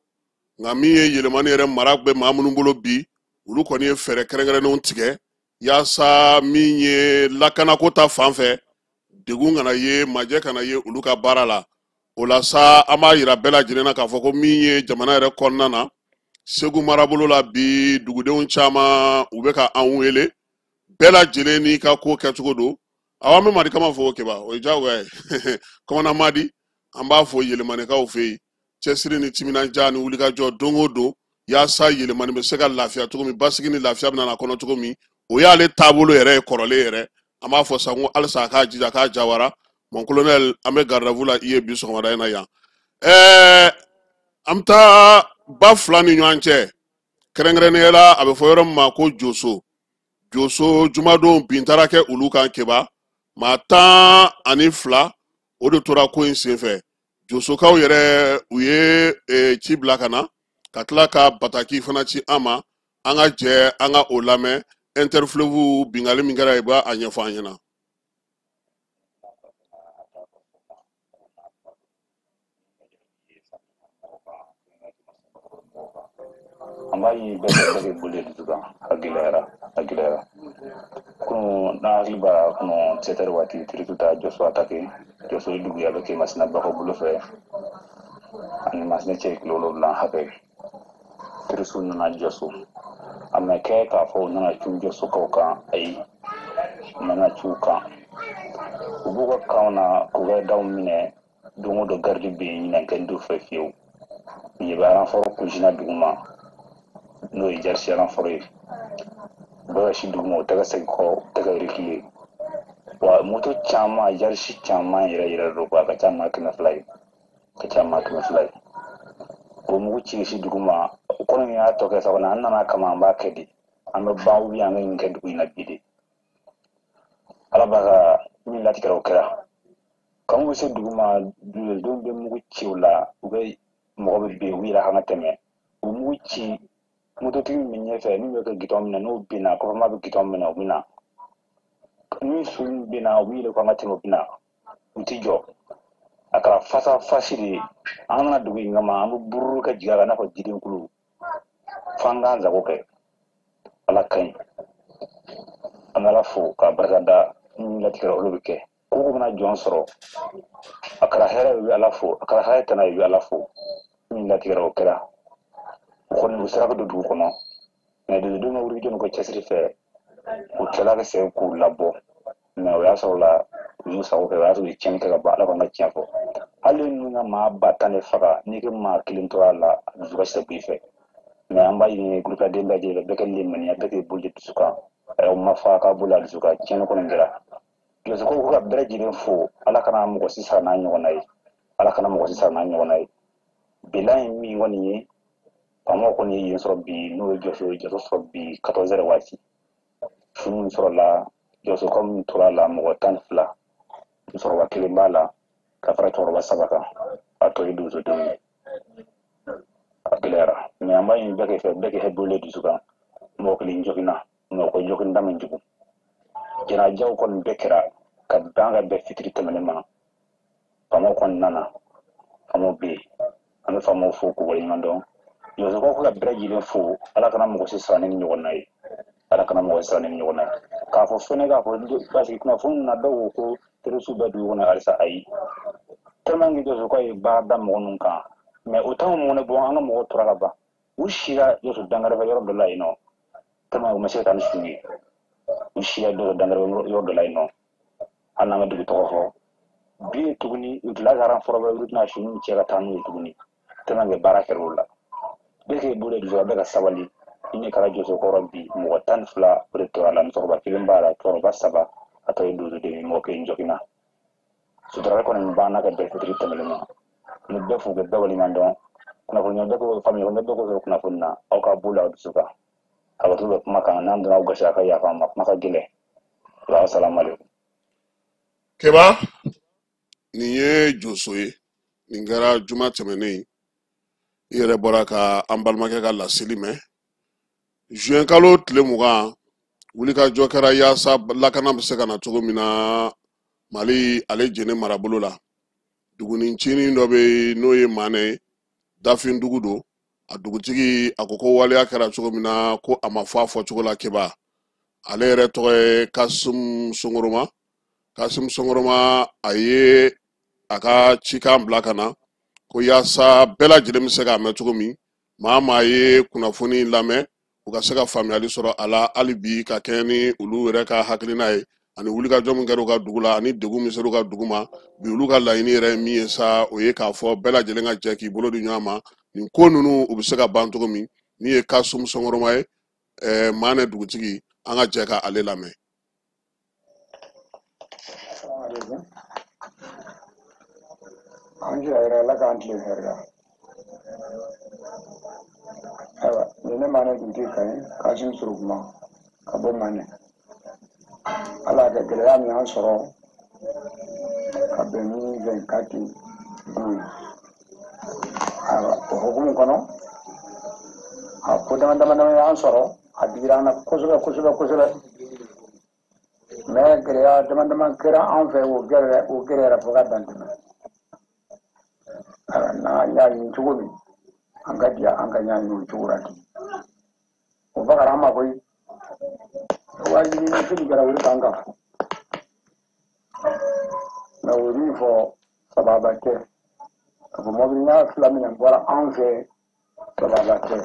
nka min ye Yelemani yɛrɛ mara bɛ maa minnu bolo bi, olu kɔni ye fɛɛrɛ kɛrɛnkɛrɛnnenw tigɛ yaasa min ye lakanako ta fan fɛ, degun kana ye, majɛ kana ye olu ka baara la. O la sa, an b'a yira bɛɛ lajɛlen na k'a fɔ ko min ye jamana yɛrɛ kɔnɔna na, Segu marabolo la bi, dugudenw caman u bɛ ka an wele, bɛɛ lajɛlen n'i ka ko kɛcogo don. Awɔ, an bɛ Madi kama fo Keba, o ye diyagoya ye. Kɔmana Madi, an b'a fɔ Yelemanikaw fɛ yen, cɛsiri ni timinandiya ni wulikajɔ don o don yaasa Yelemani bɛ se ka lafiya cogo min, basigi ni lafiya bɛ na a kɔnɔ cogo min, o y'ale taabolo yɛrɛ ye kɔrɔlen yɛrɛ. An b'a fɔ sa ko halisa a k'a jija, a k'a jawara. Mon colonel, an bɛ garde à vous la i ye bi sɔgɔmada in na yan. An bɛ taa ba fila ni ɲɔgɔn cɛ, kɛrɛnkɛrɛnnenya la a bɛ fɔ yɔrɔ min ma ko Joso. Joso jumadon bin taara kɛ olu kan Keba, maa 12 o de tora ko in senfɛ. Josokaw yɛrɛ u ye ci bila ka na, ka tila ka bataki fana ci an ma, an ka jɛ an ka o lamɛn. Interfleuve bingali min kɛra, i b'a ɲɛfɔ an ɲɛna. An b'a ɲini bɛɛ fɛ, bɛɛ k'i bolo dusu kan. A gɛlɛyara, a gɛlɛyara. Kunun, n'a hakili b'a la, kunun 7 heures waati, terroriste taara Jɔso attaqué. Jɔso ye dugu ye, a bɛ kɛ Masina Bakɔ bolo fɛ, ani Masina cɛ ye kilo 7 hakɛ. Terroriste nana Jɔso, a ma kɛ k'a fɔ u nana cun Jɔsokaw kan, ayi, u nana cun u kan. U b'u ka kanw na k'u ka daw minɛ don o don, garidi bɛ yen, ɲinan kɛ du fɛ fiyewu. Nin bɛ renfort kunsina dugu ma, n'o ye jarisi renfort ye. U bɛ ka si dugu ma, u tɛ ka segin kɔ, u tɛ ka reculer. Wa moto caman, jarisi caman yɛrɛ yɛrɛ don, a ka ca maa 200 ye, ka ca maa 200 ye. O mugu ci si dugu ma, o kɔni y'a tɔ kɛ sabanan, an nana kama, an b'a kɛ de, an bɛ ban ou bien an bɛ nin kɛ dugu in na bi de. Ala b'a ka min latigɛra, o kɛra. Kan bɛ se dugu ma, dugudenw bɛ mugu ci u la, u bɛ mɔgɔ bɛ bin, u yɛrɛ kan ka tɛmɛ. U mugu ci mototigi min bɛ ɲɛfɛ, min bɛ kɛ gidɔn minɛ, n'o binna, kɔfɛma bɛ gidɔn minɛ, u bɛ na. Ni su min binna, u bɛ yɛlɛ k'an ka tɛmɛ, u bɛ na. U ti jɔ. A kɛra fasa fasi de ye. An nana dugu in kama, an bɛ bururu kɛ jigin a kan i n'a fɔ jidenkulu. F'an k'an sago kɛ. Ala ka ɲi. An bɛ Ala fo k'a barika da, min latigɛra olu bɛ kɛ. Ko ko mana jɔn sɔrɔ, a kɛra hɛrɛ ye, u bɛ Ala fo, a kɛra hɛrɛ tana ye, u bɛ Ala fo. Min latigɛra, o kɛra. U kɔni u sera ka don dugu kɔnɔ. Mɛ dugudenw ka wuli jɔn ka cɛsiri fɛ, u tilala ka segin k'u labɔ. Mɛ o y'a sɔrɔ la u y'u sago kɛ, o y'a sɔrɔ u ye tiɲɛni kɛ ka ban. Ala k'an ka tiɲɛ fɔ. Hali ninnu ka maa 10 000 de faga, n'i ka maa kelen tora a la, a dusu ka se b'i fɛ. Mɛ an b'a ɲini gurupɛden bɛɛ lajɛlen fɛ, bɛɛ ka limaniya, bɛɛ k'i bolo dusu kan. Aw ma fa k'a bolo a dusu kan, tiɲɛni kɔni kɛra. Jɔsoko ko ka bɛɛ lajɛlen fo, Ala kana mɔgɔ si sara n'a ɲɔgɔnna ye. Ala kana mɔgɔ si sara n'a ɲɔgɔnna ye. Bilan ye min kɔni ye, faamaw kɔni ye yen sɔrɔ bi, n'o ye Jɔso ye, Jɔso sɔrɔ bi 14 heures waati. Su min sɔrɔla, Jɔsokaw min tora a la mɔgɔ 12, musokɔrɔba kelen b'a la ka fara cɛkɔrɔba 3 kan, a tɔ ye donsodenw ye. A gɛlɛyara, mais an b'a ɲini bɛɛ fɛ, bɛɛ k'i bolo dusu kan. Mɔgɔ kelen joginna, mɔgɔ ko joginda man jugu. Jɛnajaw kɔni bɛɛ kɛra ka ban ka bɛn fitiri tɛmɛnen ma. Faamaw kɔni nana, faamaw bɛ yen, an bɛ faamaw fo k'u waleɲuman dɔn. Jɔsokaw ka bɛɛ lajɛlen fo, Ala kana mɔgɔ si sara ne ni ɲɔgɔn na ye. Ala kana mɔgɔ si sara ne ni ɲɔgɔn na ye. K'a fɔ fɛnɛ, k'a fɔ parce que kunnafoni na dɔw ko ko terroriste bɛ dugu kɔnɔ halisa, ayi. Tellement que Jɔsokaw ye baara da mɔgɔ ninnu kan, mais o t'anw mɔnɛ bɔ, an ka mɔgɔw tora ka ban. U sira Jɔso dankarɛfɛ yɔrɔ dɔ la yen nɔ, tellement u ma se ka taa ni su ye. U sira Jɔso dankarɛfɛ yɔrɔ dɔ la yen nɔ, hali n'an ma dugu tɔgɔ fɔ. Bi ye tuguni, u tila ka renfort wɛrɛ, olu tɛna su ninnu cɛ ka taa n'u ye tuguni. Tellement que baara kɛra o la. Bɛɛ k'i bolo dusu, bɛɛ ka sabali. Ni ne kɛra Jɔso kɔrɔ bi, mɔgɔ 12 o de tora la, musokɔrɔba kelen b'a la, cɛkɔrɔba 3, a tɔ ye donsoden ye, mɔgɔ kelen joginna. Suturali kɔni banna ka bɛn fitiri tɛmɛnen ma. Ni bɛɛ fo kɛ bɛɛ waleɲuman dɔn. Kunnafoni bɛɛ ko faamuya bɛɛ ko sɔrɔ kunnafoni na, aw ka bolo aw dusu kan. A bɛ to bɛ kuma kan, n'an donna aw gasi a ka yafa an ma, kuma ka gɛlɛn. Assalamu alaikum. Keba, nin ye Jɔso ye, nin kɛra juma tɛmɛnen. I yɛrɛ bɔra ka an balimakɛ ka laseli mɛn. Juin kalo tile 20, wulikajɔ kɛra yaasa lakana bɛ se ka na cogo min na Mali ale Jene marabolo la. Duguni ncinin dɔ bɛ yen n'o ye Manɛ ye, dafin dugu don. A dugutigi a ko ko waleya kɛra cogo min na ko a ma fɔ a fɔcogo la. Keba, ale yɛrɛ tɔgɔ ye Kasum Songoroma. Kasum Songoroma a ye a ka cikan bila ka na ko yaasa bɛɛ lajɛlen bɛ se k'a mɛn cogo min, maa maa ye kunnafoni lamɛn u ka se ka faamuyali sɔrɔ a la hali bi ka kɛɲɛ ni olu yɛrɛ ka hakilina ye, ani wulikajɔ min kɛra u ka dugu la, ani degun min sera u ka dugu ma bi. Olu ka laɲini yɛrɛ ye min ye sa, o ye k'a fɔ bɛɛ lajɛlen ka jɛ k'i bolo di ɲɔgɔn ma, nin ko ninnu u bɛ se ka ban cogo min. Min ye Kasum Songoroma ye, Manɛ dugutigi, an ka jɛ ka ale lamɛn. An jira yɛrɛ, Ala k'an tilen hɛrɛ la. Ayiwa, nin ne Manɛ dugutigi kan ye, Kasum Sorokuma ka bɔ Manɛ. Ala ka gɛlɛya min y'an sɔrɔ ka bɛn ni 24 don ye. Ayiwa, o hukumu kɔnɔ, a ko dama dama dama y'an sɔrɔ, a digira an na kosɛbɛ kosɛbɛ kosɛbɛ. Mais gɛlɛya dama dama kɛra an fɛ, o gɛlɛya o gɛlɛyara fo ka dan tɛmɛ. Ayiwa, n'an y'a ɲini cogo min, an ka diya an ka ɲa ɲini o cogo la ten. O bagara an ma koyi. Wajibi ni fili kɛra, o de kan ka fɔ. Mɛ o ye min fɔ, sababa tɛ. Ka fɔ mɔbili ɲɛ fila minɛ bɔra an fɛ, sababa tɛ.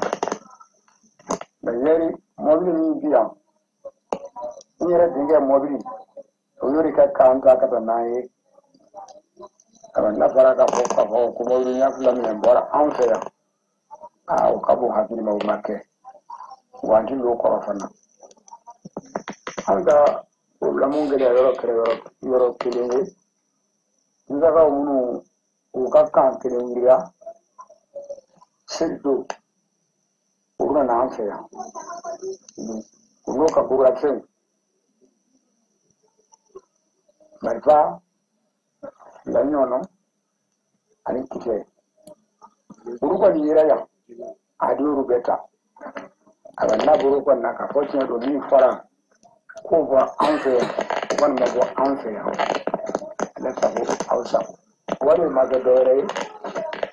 Mɛ yɛri mɔbili min bi yan, n yɛrɛ denkɛ mɔbili, o y'o de kɛ k'an ta ka taa n'an ye. Ayiwa, n'a fɔra k'a fɔ ko mɔbili ɲɛ fila minɛ bɔra anw fɛ yan, aa o ka bon hakili ma, o ma kɛ. Wa an ti l'o kɔrɔ fana. An ka problème gɛlɛya yɔrɔ kɛra yɔrɔ kelen ye. Musakaw minnu u ka kan kelen wulila seli don, olu nana an fɛ yan. U n'u ka bololafɛnw, marifa fila ɲɔgɔnna ani kisɛ. Olu kɔni yera yan, a di olu bɛɛ ta. Ayiwa, n'a bɔra o kɔni na k'a fɔ tiɲɛ don min fɔra k'o bɔ anw fɛ yan, o kɔni ma bɔ anw fɛ yan. Ala sago aw sago. Wari ma kɛ dɔwɛrɛ ye.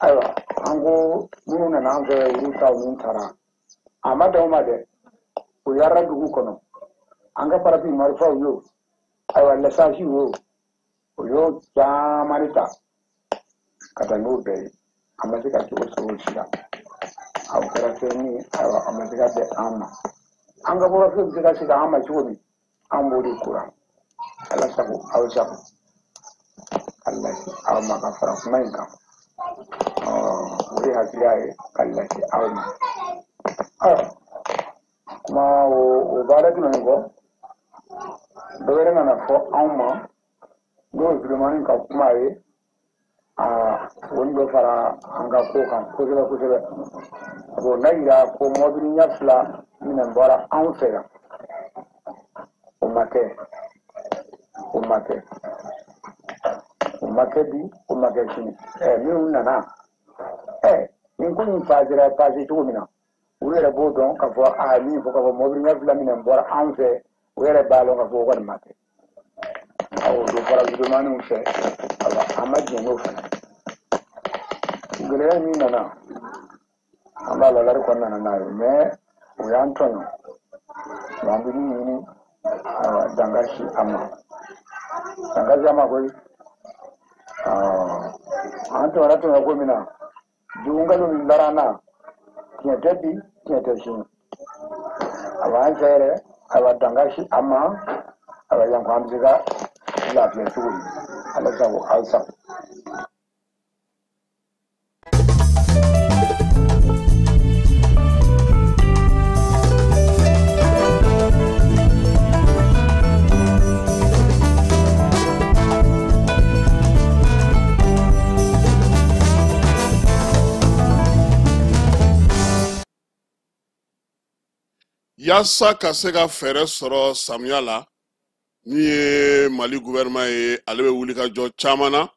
Ayiwa, an ko minnu nana an fɛ, olu taw min taara, a ma dan o ma dɛ, o yaara dugu kɔnɔ. An ka farafin marifaw y'o, ayiwa lɛsansi y'o, o y'o caman de ta ka taa n'o bɛɛ ye. An ma se ka cogo sɔrɔ o si la. A kɛra fɛn min ye, ayiwa a ma se ka bɛn an ma. An ka bɔrɔfɛn bɛ se ka segin an ma cogo min, an b'o de kura. Ala sago aw sago. Ka lase aw ma ka fara kuma in kan. O de hakiliya ye ka lase aw ma. Ayiwa, kuma o baara tɛmɛnen kɔ, dɔ wɛrɛ nana fɔ anw ma, n'o ye Sulemani ka kuma ye. O ni dɔ fara an ka ko kan kosɛbɛ kosɛbɛ. O n'a yira ko mɔbili ɲɛ 2 minɛn bɔra anw fɛ yan, o ma kɛ, o ma kɛ, o ma kɛ bi, o ma kɛ sini. Minnu nana, nin ko in pasera pase cogo min na, u yɛrɛ b'o dɔn k'a fɔ a min fɔ k'a fɔ mɔbili ɲɛ 2 minɛn bɔra anw fɛ, u yɛrɛ b'a dɔn k'a fɔ o kɔni ma kɛ. Awɔ, dɔ fɔra videomaniw fɛ, awa an ma jɛn n'o fana. Gɛlɛya min nana, an b'a la lari kɔni nana n'a ye, mɛ o y'an tɔɲɔ. An bɛ min ɲini, awa dankari a ma, dankari a ma koyi. An tɔɲɔra tɔɲɔ ko min na, jugunkalo min dara an na, tiɲɛ tɛ bi, tiɲɛ tɛ sini. Awa an fɛ yɛrɛ, awa dankari a ma, awa yan ko an bɛ se ka lafiya cogo min. Ala sago aw sago. Yaasa ka se ka fɛɛrɛ sɔrɔ samiya la, min ye Mali gouvernement ye, ale bɛ wuli ka jɔ caman na,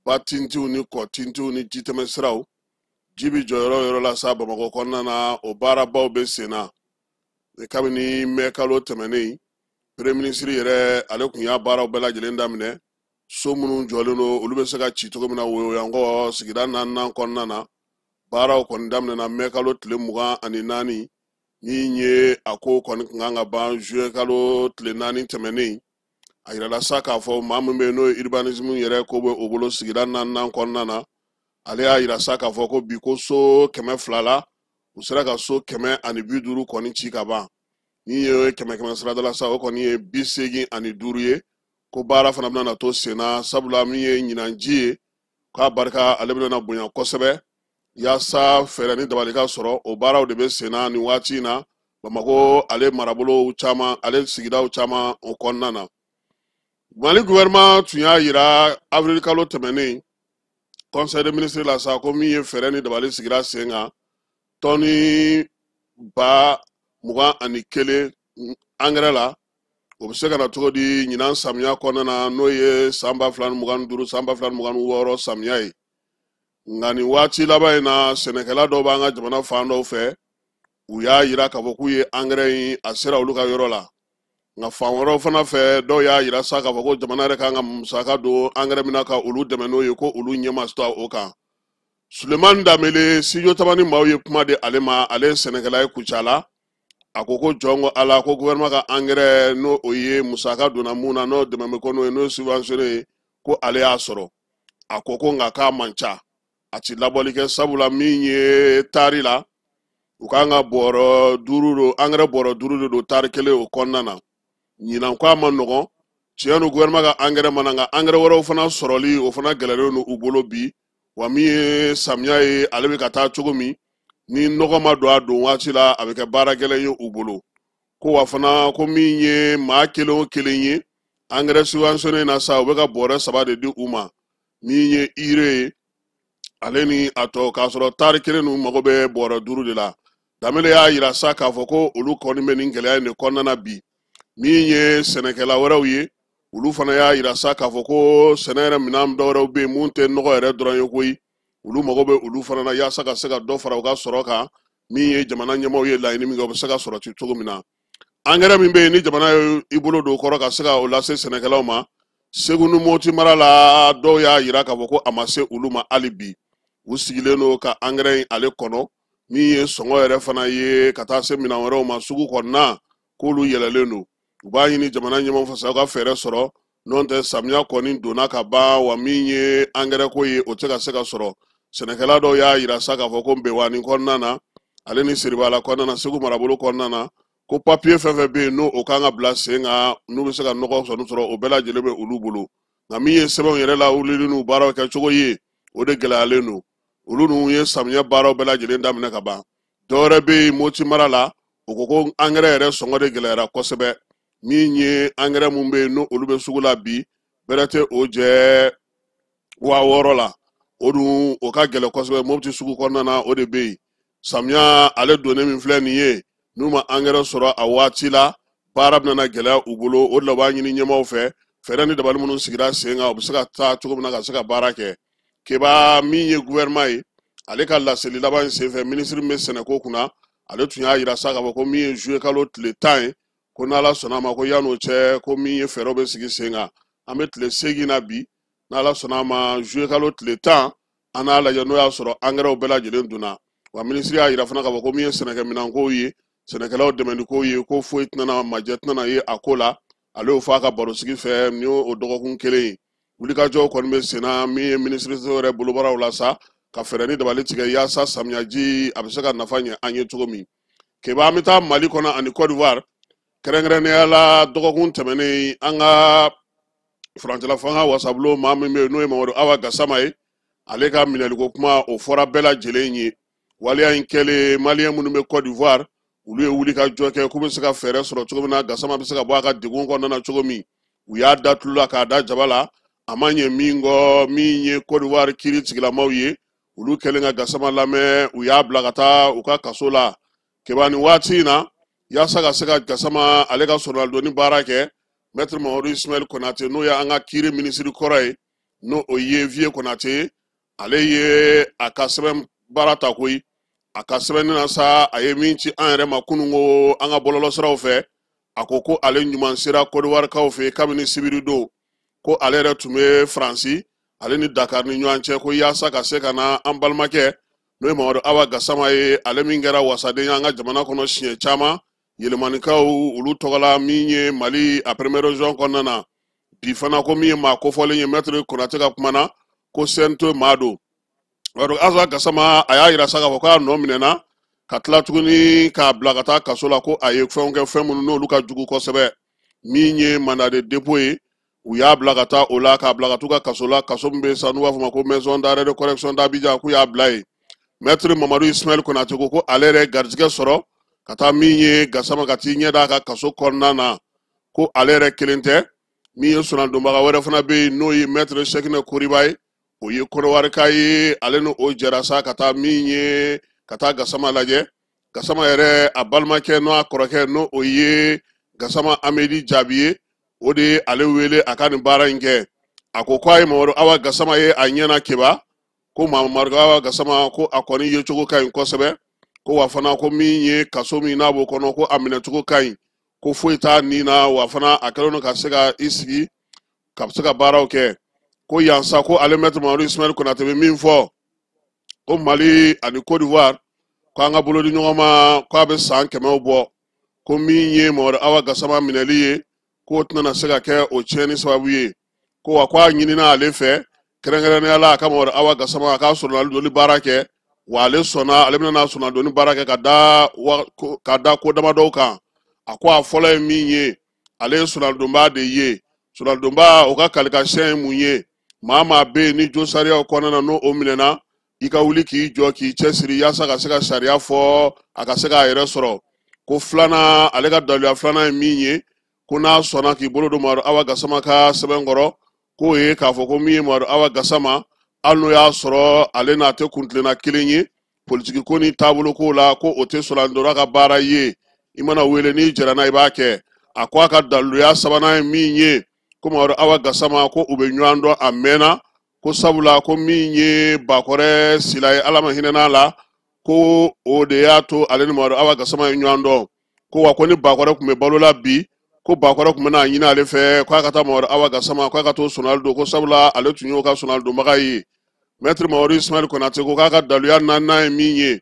ba tintiw ni kɔ tintiw ni jitɛmɛsiraw, ji bɛ jɔ yɔrɔ o yɔrɔ la sa Bamakɔ kɔnɔna na, o baarabaw bɛ sen na. Kabini mɛ kalo tɛmɛnen, premier ministre yɛrɛ ale tun y'a baaraw bɛɛ lajɛlen daminɛ. So minnu jɔlen don, olu bɛ se ka ci cogo min na Woyowayankɔ sigida 4nan kɔnɔna na, baaraw kɔni daminɛna mɛ kalo tile 24, min ye a ko kɔni tun kan ka ban juin kalo tile 4 tɛmɛnen. A yirala sa k'a fɔ maa min bɛ yen n'o ye urbanisme yɛrɛ ko bɛ o bolo sigida 4nan kɔnɔna na, ale y'a yira sa k'a fɔ ko bi ko so 200 la, u sera ka so 150 kɔni ci ka ban. Min ye 100 sirada la sa, o kɔni ye 85 ye, ko baara fana bɛna to sen na, sabula min ye ɲinan ji ye, k'a barika ale bɛna bonya kosɛbɛ. Yaasa fɛɛrɛ ni dabali ka sɔrɔ, o baaraw de bɛ sen na nin waati in na Bamakɔ ale marabolow caman, ale sigidaw caman o kɔnɔna na. Mali gouvernement tun y'a yira avril kalo tɛmɛnen conseil des ministres la sa, ko min ye fɛɛrɛ ni dabali sigira sen kan, tɔni 21,000 angɛrɛ la, o bɛ se ka na cogo di ɲinan samiya kɔnɔna na, n'o ye san 2025 san 2026 samiya ye. Nka nin waati laban in na, sɛnɛkɛla dɔw b'an ka jamana fan dɔw fɛ, u y'a yira k'a fɔ k'u ye angɛrɛ in a sera olu ka yɔrɔ la. Nka fan wɛrɛw fana fɛ, dɔw y'a yira sa k'a fɔ ko jamana yɛrɛ kan ka musaka don angɛrɛ min na ka olu dɛmɛ n'o ye, ko olu ɲɛ ma sɔrɔ o kan. Sulemani Danbele, studio Tamani maaw ye kuma di ale ma, ale ye sɛnɛkɛla ye Kucala. A ko ko jɔn ko Ala, ko gouvernement ka angɛrɛ n'o o ye musaka donna mun na, n'o dɛmɛ bɛ ko n'o ye, n'o ye subventionné ye, ko ale y'a sɔrɔ. A ko ko nka k'a man ca, a ti labɔli kɛ, sabula min ye taari la, u kan ka bɔrɔ 5 don, angɛrɛ bɔrɔ 5 de don taari kelen o kɔnɔna na. Ɲinan ko a ma nɔgɔn, tiɲɛ don gouvernement ka angɛrɛ mana, nka angɛrɛ wɛrɛw fana sɔrɔli o fana gɛlɛyalen don u bolo bi. Wa min ye samiya ye, ale bɛ ka taa cogo min, ni nɔgɔ ma don a don waati la, a bɛ kɛ baara gɛlɛn ye u bolo. Ko wa fana ko min ye maa kelen o kelen ye angɛrɛ subventionné na sa, u bɛ ka bɔrɛ 3 de di u ma, min ye ire ye ale ni a tɔ, k'a sɔrɔ taari kelen ninnu mago bɛ bɔrɛ 5 de la. Danbele y'a yira sa k'a fɔ ko olu kɔni bɛ nin gɛlɛya in de kɔnɔna na bi. Min ye sɛnɛkɛla wɛrɛw ye, olu fana y'a yira sa k'a fɔ ko sɛnɛ yɛrɛ minɛn dɔw wɛrɛw bɛ yen mun tɛ nɔgɔ yɛrɛ dɔrɔn ye koyi, olu mago bɛ olu fana na yaasa ka se ka dɔ fara u ka sɔrɔ kan. Min ye jamana ɲɛmaaw ye laɲini min kɛ, o bɛ se ka sɔrɔ ten cogo min na. Angɛrɛ min bɛ yen ni jamana ye i bolo don o kɔrɔ ka se ka o lase sɛnɛkɛlaw ma, Segu ni Moti mara la, dɔw y'a yira k'a fɔ ko a ma se olu ma hali bi. U sigilen don ka angɛrɛ in ale kɔnɔ, min ye sɔngɔ yɛrɛ fana ye ka taa se minɛn wɛrɛw ma sugu kɔnɔna, k'olu yɛlɛlen don. U b'a ɲini jamana ɲɛmaaw fɛ sa, u ka fɛɛrɛ sɔrɔ, n'o tɛ samiya kɔni donna ka ban, wa min ye angɛrɛ ko ye o tɛ ka se ka sɔrɔ. Sɛnɛkɛla dɔw y'a yira sa k'a fɔ ko Nbewani kɔnɔna na, ale ni Seribala kɔnɔna na, Segu marabolo kɔnɔna na, ko papiye fɛn fɛn bɛ yen n'o o kan ka bila sen kan, n'u bɛ se ka nɔgɔ sɔrɔ sɔrɔ, o bɛɛ lajɛlen bɛ olu bolo. Nka min ye sɛbɛnw yɛrɛ lawulili n'u baaraw kɛcogo ye, o de gɛlɛyalen don. Olu ninnu ye samiya baaraw bɛɛ lajɛlen daminɛ ka ban. Dɔwɛrɛ bɛ yen Moti mara la, o ko ko angɛrɛ yɛrɛ sɔngɔ de gɛlɛyara kosɛbɛ. Min ye angɛrɛ mun bɛ yen n'o olu bɛ sugu la bi, bɛrɛ tɛ o jɛ 6000 la. O dun o ka gɛlɛn kosɛbɛ. Mopti sugu kɔnɔna na, o de bɛ yen. Samiya ale donnen min filɛ nin ye, n'u ma angɛrɛ sɔrɔ a waati la, baara bɛna gɛlɛya u bolo. O de la u b'a ɲini ɲɛmaaw fɛ, fɛɛrɛ ni dabali minnu sigira sen kan, u bɛ se ka taa cogo min na ka se ka baara kɛ. Keba, min ye gouvernement ye, ale ka laseli laban in senfɛ, minisiri min bɛ sɛnɛko kunna, ale tun y'a yira sa k'a fɔ ko min ye juillet kalo tile 10 ye, ko n'Ala sɔnna a ma, ko yan'o cɛ, ko min ye fɛɛrɛw bɛ sigi sen kan. An bɛ tile 8 na bi, n'Ala sɔnna a ma, juillet kalo tile 10, an n'a lajɛ n'o y'a sɔrɔ angɛrɛw bɛɛ lajɛlen donna. Wa minisiri y'a yira fana k'a fɔ ko min ye sɛnɛkɛminɛnkow ye, sɛnɛkɛlaw dɛmɛnikow ye, ko foyi tɛna majɛ tɛna ye a ko la. Ale y'o fɔ a ka barosigi fɛ ni o dɔgɔkun kelen ye. Wulikajɔw kɔni bɛ sen na, min ye minisiriso yɛrɛ bolobaraw la sa, ka fɛɛrɛ ni dabali tigɛ yaasa samiyaji a bɛ se ka nafa ɲɛ an ye cogo min. Keba, an bɛ taa Mali kɔnɔ ani Côte d'Ivoire kɛrɛnkɛrɛnnenya la. Dɔgɔkun tɛmɛnen, an ka furancɛla fanga wasabulon maa min bɛ yen, n'o ye Mamadu Awa Gasama ye, ale ka minɛliko kuma o fɔra bɛɛ lajɛlen ye. Waleya in kɛlen, maliyɛn minnu bɛ Côte d'Ivoire, olu ye wuli ka jɔ kɛ k'u bɛ se ka fɛɛrɛ sɔrɔ cogo min na Gasama bɛ se ka bɔ a ka degun kɔnɔna na cogo min. U y'a da tulu la k'a da jaba la, a ma ɲɛ min kɔ, min ye Côte d'Ivoire kiiri tigilamaw ye, olu kɛlen ka Gasama lamɛn, u y'a bila ka taa u ka kaso la. Keba, nin waati in na, yaasa ka se ka Gasama ale ka sɔrɔladonni baara kɛ, maître Mamadu Ismaël Konate, n'o ye an ka kiiri minisiri kɔrɔ ye, n'o o ye Vieux Konate ye, ale ye a ka sɛbɛn baara ta koyi. A ka sɛbɛnni na sa, a ye min ci an yɛrɛ ma kununko an ka bɔlɔlɔsiraw fɛ, a ko ko ale ɲuman sera Kɔdiwarikaw fɛ kabini sibiri don, ko ale yɛrɛ tun bɛ Faransi, ale ni Dakar ni ɲɔgɔn cɛ, ko yaasa ka se ka na an balimakɛ, n'o ye Mamadu Awa Gasama ye, ale min kɛra wasaden ye an ka jamana kɔnɔ siɲɛ caman yɛlɛmanikaw olu tɔgɔ la, min ye Mali a première région kɔnɔna na. Bi fana, ko min ye maa kofɔlen ye, maître Konate ka kuma na, ko CNT maa don. Awa Gasama, a y'a yira sa k'a fɔ k'a nɔ minɛna ka tila tuguni k'a bila ka taa kaso la, ko a ye fɛnw kɛ, fɛn minnu n'olu ka jugu kosɛbɛ. Min ye mandat de dépôt ye, u y'a bila ka taa o la, k'a bila ka t'u ka kaso la, kaso min bɛ sa n'u b'a fɔ ma ko maison d'arrêt de correction d'Abidjan, k'u y'a bila yen. Maître Mamadu Ismaël Konate ko ko ale yɛrɛ garijɛgɛ sɔrɔ ka taa min ye Gasama ka t'i ɲɛ d'a ka kaso kɔnɔna na, ko ale yɛrɛ kelen tɛ, min ye sɔnadonbaga wɛrɛ fana bɛ yen, n'o ye maître Sɛkinɛ Koriba ye, o ye Kɔnɔwarika ye, ale ni o jɛra sa ka taa min ye ka taa Gasama lajɛ. Gasama yɛrɛ a balimakɛ n'o a kɔrɔkɛ, n'o o ye Gasama Amedi Jaabi ye, o de ye ale wele a ka nin baara in kɛ. A ko k'a ye Mamadu Awa Gasama ye a ɲɛna. Keba, ko Mamadu Awa Gasama, ko a kɔni yecogo ka ɲi kosɛbɛ, ko wa fana ko min ye kaso min n'a b'o kɔnɔ, ko a minɛcogo ka ɲi, ko foyi t'a nin na, wa fana a kɛlen don ka se ka i sigi ka se ka baaraw kɛ. Ko yan sa, ko ale maître Mamadu Ismaël Konate bɛ min fɔ, ko Mali ani Côte d'Ivoire, ko an ka bolo di ɲɔgɔn ma, ko a bɛ san kɛmɛw bɔ, ko min ye Mamadu Awa Gasama minɛli ye, k'o tɛna se ka kɛ o tiɲɛni sababu ye. Ko wa ko a ɲinina ale fɛ kɛrɛnkɛrɛnnenya la, a ka Mamadu Awa Gasama a k'a sɔrɔnali donni baara kɛ, wa ale sɔnna, ale bɛna sɔnna donni baara kɛ ka da ko damadɔw kan. A ko a fɔlɔ ye min ye, ale ye sɔrɔdonba de ye. Sɔrɔdonba, o ka kalikasiyɛn ye mun ye? Maa maa bɛ yen ni jo sariyaw kɔnɔna na, n'o o minɛna, i ka wuli k'i jɔ k'i cɛsiri yaasa ka se ka sariya fɔ a ka se k'a yɛrɛ sɔrɔ. Ko filanan, ale ka daluya filanan ye min ye, ko n'a sɔnna k'i bolo don Mamadu Awa Gasama ka sɛbɛn kɔrɔ, k'o ye k'a fɔ ko min ye Mamadu Awa Gasama, hali n'o y'a sɔrɔ ale n'a tɛ kuntilenna kelen ye politiki ko ni taabolo ko la, ko o tɛ sɔrɔdonra ka baara ye, i mana wele n'i jɛra n'a i b'a kɛ. A ko a ka daluya sabanan ye min ye, ko Mamadu Awa Gasama, ko u bɛ ɲɔgɔn dɔn a mɛnna, ko sabula ko min ye Bakɔrɛ Sila ye, Ala ma hinɛ la, ko o de y'a to ale ni Mamadu Awa Gasama ye ɲɔgɔn dɔn. Ko wa ko ni Bakɔrɛ tun bɛ balo la bi, ko Bakɔrɛ tun bɛna ɲini ale fɛ k'a ka taa Mamadu Awa Gasama k'a ka t'o sɔnali don, ko sabula ale tun y'o ka sɔnali donbaga ye. Maître Mamadu Ismaël Konate ko k'a ka daluya naaninan ye min ye,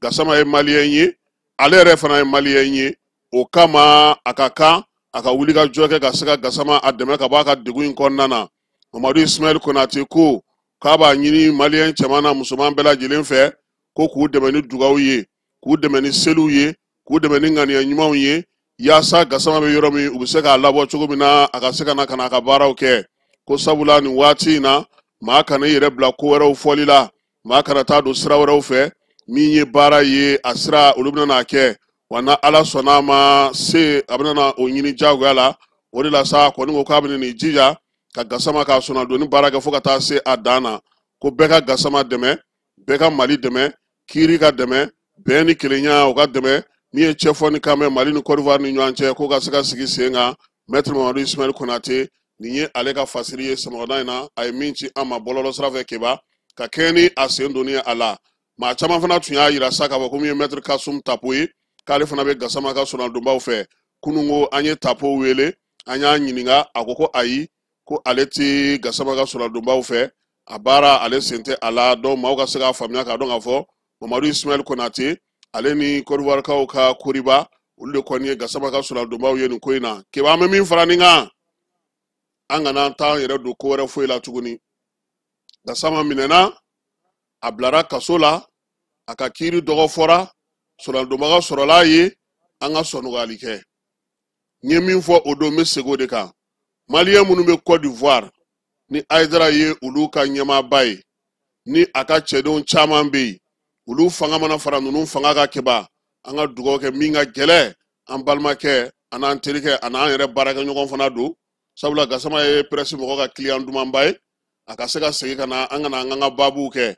Gasama ye maliyɛn ye, ale yɛrɛ fana ye maliyɛn ye, o kama a ka kan a ka wuli ka jɔ kɛ ka se ka Gasama a dɛmɛ ka bɔ a ka degun in kɔnɔna na. Mamadu Ismaël Konate ko k'a b'a ɲini maliyɛn cɛman n'a musoman bɛɛ lajɛlen fɛ, ko k'u dɛmɛ ni dugawu ye, k'u dɛmɛ ni seliw ye, k'u dɛmɛ ni ŋaniya ɲumanw ye, yaasa Gasama bɛ yɔrɔ min, u bɛ se k'a labɔ cogo min na, a ka se ka na ka na a ka baaraw kɛ. Ko sabula nin waati in na, maa kana i yɛrɛ bila ko wɛrɛw fɔli la, maa kana taa don sira wɛrɛw fɛ. Min ye baara ye, a sira olu bɛna n'a kɛ, wa na Ala sɔnna a ma se, a bɛna na o ɲini diyagoya la. O de la sa, a kɔni ko k'a bɛna n'i jija ka Gasama k'a sɔnna donni baara kɛ fo ka taa se a dan na. Ko bɛɛ ka Gasama dɛmɛ, bɛɛ ka Mali dɛmɛ, kiiri ka dɛmɛ, bɛn ni kelenya o ka dɛmɛ. Min ye cɛfɔ ni kanbɛn Mali ni Côte d'Ivoire ni ɲɔgɔn cɛ, k'o ka se ka sigi sen kan. Maître Mamadu Ismaël Konate, nin ye ale ka fasiri ye sɔgɔmada in na, a ye min ci an ma bɔlɔlɔ sira fɛ Keba, ka kɛɲɛ ni a sen donni a la. Maa caman fana tun y'a yira sa k'a fɔ ko min ye Maître Kassoum Tapo ye, k'ale fana bɛ Gasama ka soronadonbaw fɛ. Kununko an ye Tapo wele, an y'a ɲininka, a ko ko ayi, ko ale tɛ Gasama ka soronadonbaw fɛ, a baara ale sen tɛ a la. Donc maaw ka se k'a faamuya k'a dɔn k'a fɔ Mamadu Ismaël Konate ale ni Côte d'Ivoirekaw ka Koriba, olu de kɔni ye Gasama ka soronadonbaw ye nin ko in na. Keba, an bɛ min fara nin kan, an kana taa an yɛrɛ don ko wɛrɛ foyi la tuguni. Gasama minɛna, a bilara kaso la, a ka kiiri dɔgɔ fɔra, soronadonbaga sɔrɔla ye, an ka sɔnɔgɔyali kɛ. N ye min fɔ o don, n bɛ segin o de kan. Maliyɛn minnu bɛ Côte d'Ivoire, ni Hayidara ye olu ka ɲɛmaaba ye, ni a ka cɛdenw caman bɛ yen, olu fanga mana fara ninnu fanga ka Keba, an ka dugawu kɛ min ka gɛlɛn, an balimakɛ an'an terikɛ an'an yɛrɛ baarakɛɲɔgɔn fana don, sabula Gasama ye presse mɔgɔ ka client dumanba ye, a ka se ka segin ka na, an kana an ka baabuw kɛ,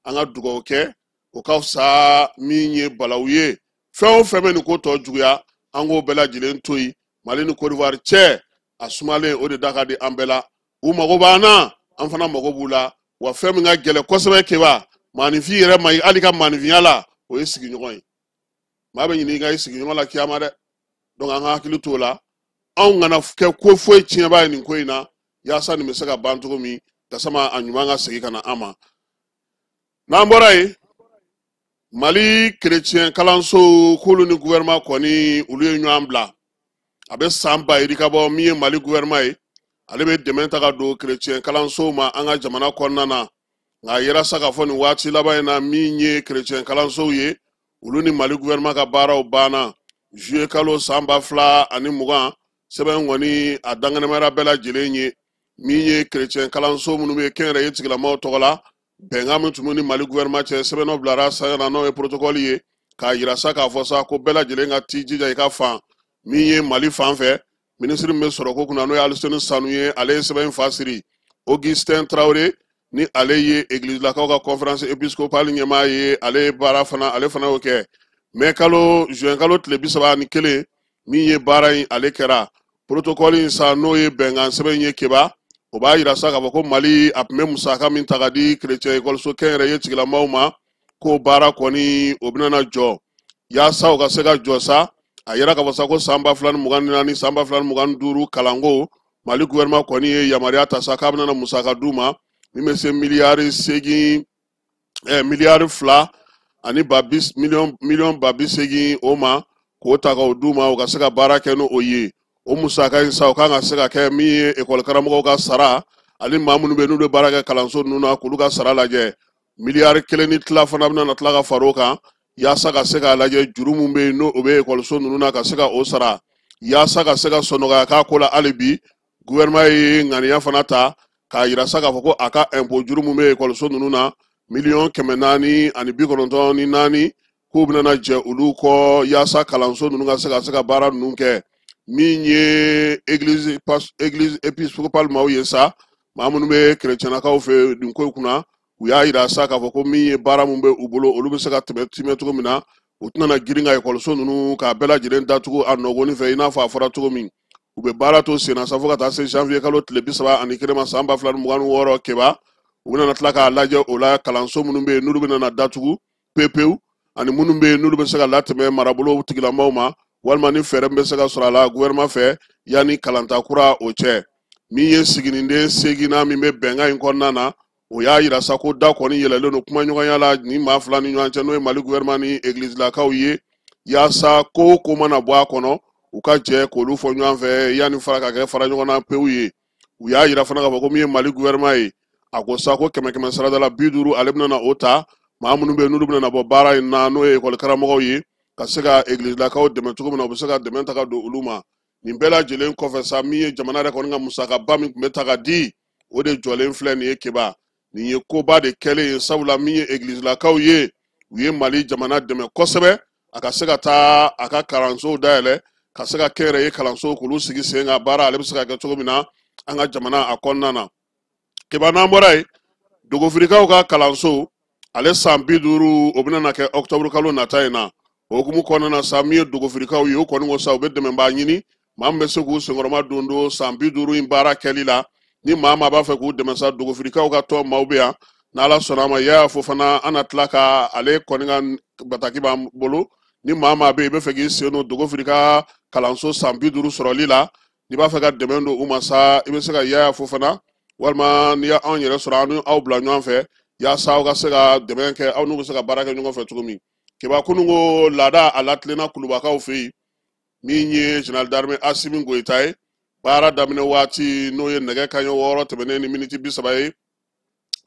an ka dugawu kɛ, o ka fisa min ye balawu ye. Fɛn o fɛn bɛ nin ko tɔ juguya, an k'o bɛɛ lajɛlen to yen. Mali ni Côte d'Ivoire cɛ a sumalen, o de da ka di an bɛɛ la. U mago b'an na, an fana mago b'u la. Wa fɛn min ka gɛlɛn kosɛbɛ Keba, maaninfin yɛrɛ ma, hali ka maaninfinya la, o ye sigiɲɔgɔn ye. Maa bɛ ɲini i ka i sigiɲɔgɔn la kiyama dɛ. Donc an ka hakili t'o la, anw kana kɛ ko foyi tiɲɛba ye nin ko in na, yaasa nin bɛ se ka ban cogo min, Gasama a ɲuman ka segin ka na an ma. N'an bɔra yen, Mali kerecɛn kalansow k'olu ni gouvernement kɔni olu ye ɲɔgɔn bila. A bɛ san ba yirika bɔ, min ye Mali gouvernement ye, ale bɛ dɛmɛ ta ka don kerecɛn kalansow ma an ka jamana kɔnɔna na. Nka a yera sa k'a fɔ nin waati laban in na, min ye kerecɛn kalansow ye, olu ni Mali gouvernement ka baaraw banna juillet kalo san 2020. Sɛbɛn kɔni a dankɛnɛmayara bɛɛ lajɛlen ye. Min ye kerecɛn kalanso minnu bɛ kɛnyɛrɛye tigilamaaw tɔgɔ la, bɛnkan min tun bɛ ni Mali gouvernement cɛ, sɛbɛn dɔ bilara san na, n'o ye protocole ye, k'a yira sa k'a fɔ sa ko bɛɛ lajɛlen ka t'i jija i ka fan. Min ye Mali fan fɛ, minisiri min bɛ sɔrɔko kunna, n'o ye Aliseni Sanu ye, ale ye sɛbɛn in fa siri. Augustin Traoré, ni ale ye egilizilakaw ka conférence épiscopale ɲɛmaa ye, ale ye baara fana, ale fana y'o kɛ. Mai kalo, juin kalo tile 31, min ye baara in ale kɛra. Protocole in sa, n'o ye bɛnkan sɛbɛn ye Keba, o b'a yira sa k'a fɔ ko Mali a tun bɛ musaka min ta ka di kerecɛn ekɔliso kɛnyɛrɛye tigilamaaw ma, k'o baara kɔni o bɛna na jɔ. Yaasa o ka se ka jɔ sa, a yira k'a fɔ sa ko san 2024, san 2025 kalanko, Mali gouvernement kɔni ye yamaruya ta sa k'a bɛna na musaka d'u ma min bɛ se miliyari seegin, miliyari fila ani ba bi miliyɔn, miliyɔn ba bi seegin o ma, k'o ta k'o d'u ma, u ka se ka baara kɛ n'o ye. O musaka in sa, o kan ka se ka kɛ min ye ekɔli karamɔgɔw ka sara, ani maa minnu bɛ yen n'olu bɛ baara kɛ kalanso ninnu na, k'olu ka sara lajɛ. Miliyari kelen ni tila fana bɛna na tila ka far'o kan, yaasa ka se k'a lajɛ juru min bɛ yen n'o bɛ ekɔliso ninnu na, ka se ka o sara, yaasa ka se ka sɔnɔgɔya k'a ko la. Hali bi gouvernement ye ŋaniya fana ta k'a yira sa k'a fɔ ko a ka impôt juru min bɛ ekɔliso ninnu na, 494 miliyɔn, k'u bɛna na jɛ olu kɔ, yaasa kalanso ninnu ka se ka baara ninnu kɛ. Min ye église épiscopale maaw ye sa, maa minnu bɛ kerecɛnnakaw fɛ nin ko in kunna, u y'a yira sa k'a fɔ ko min ye baara min bɛ u bolo, olu bɛ se ka tɛmɛ timɛ cogo min na, u tɛna na girin ka ekɔliso ninnu k'a bɛɛ lajɛlen datugu a nɔgɔni fɛ i n'a fɔ a fɔra cogo min. U bɛ baara to sen na sa fo ka taa se janvier kalo tile 31 ma san 2026. Keba, u bɛna tila k'a lajɛ o la, kalanso minnu bɛ yen n'olu bɛna na datugu pepewu, ani minnu bɛ yen n'olu bɛ se ka latɛmɛ marabolo tigilamaw ma, walima ni fɛɛrɛ min bɛ se ka sɔrɔ a la gouvernement fɛ yanni kalanta kura o cɛ. Min ye siginiden seeginnan min bɛ bɛnkan in kɔnɔna na, o y'a yira sa ko da kɔni yɛlɛlen don kumaɲɔgɔnya la ni maa fila ni ɲɔgɔn cɛ, n'o ye Mali gouvernement ni egilizilakaw ye, yaasa ko o ko mana bɔ a kɔnɔ, u ka jɛ k'olu fɔ ɲɔgɔn fɛ yanni fara ka kɛ fara ɲɔgɔn na pewu ye. U y'a yira fana k'a fɔ ko min ye Mali gouvernement ye, a ko sa ko kɛmɛ kɛmɛ sarada la 50, ale bɛna na o ta maa minnu bɛ yen n'olu bɛna bɔ baara in na, n'o ye ekɔli karamɔgɔw ye, ka se ka egilizilakaw dɛmɛ cogo min na, u bɛ se ka dɛmɛ ta ka don olu ma. Nin bɛɛ lajɛlen kɔfɛ sa, min ye jamana yɛrɛ kɔni ka musakaba min tun bɛ ta ka di, o de jɔlen filɛ nin ye Keba. Nin ye koba de kɛlen ye, sabula min ye egilizilakaw ye, u ye Mali jamana dɛmɛ kosɛbɛ a ka se ka taa a ka kalansow dayɛlɛ, ka se ka kɛnyɛrɛye kalansow k'olu sigi sen kan, baara ale bɛ se ka kɛ cogo min na an ka jamana a kɔnɔna na. Keba, n'an bɔra yen, Dogofirikaw ka kalanso ale san 50 o bɛna na kɛ octobre kalo nata in na. O hukumu kɔnɔna na sa, min ye dogofirikaw ye, o kɔni ko sa u bɛ dɛmɛbaa ɲini, maa min bɛ se k'u senkɔrɔma don don san 50 in baara kɛli la. Ni maa maa b'a fɛ k'u dɛmɛ sa, dogofirikaw ka tɔn maaw bɛ yan, n'Ala sɔnna a ma. Yaya Fofana, an na tila ka ale kɔni ka bataki b'an bolo. Ni maa maa bɛ yen i bɛ fɛ k'i sen don dogofirika kalanso san 50 sɔrɔli la, n'i b'a fɛ ka dɛmɛ don u ma sa, i bɛ se ka Yaya Fofana walima n'i y'anw yɛrɛ sɔrɔ, an ni aw bila ɲɔgɔn fɛ yaasa aw ka se ka dɛmɛ kɛ, aw n'u bɛ se ka baara kɛ ɲɔgɔn fɛ cogo min. Keba, kunun ko laada a latilenna Kulubakaw fɛ yen. Min ye général d'armée Asimi Goyita ye, baara daminɛ waati n'o ye nɛgɛ kanɲɛ 6 tɛmɛnen ni miniti 30 ye,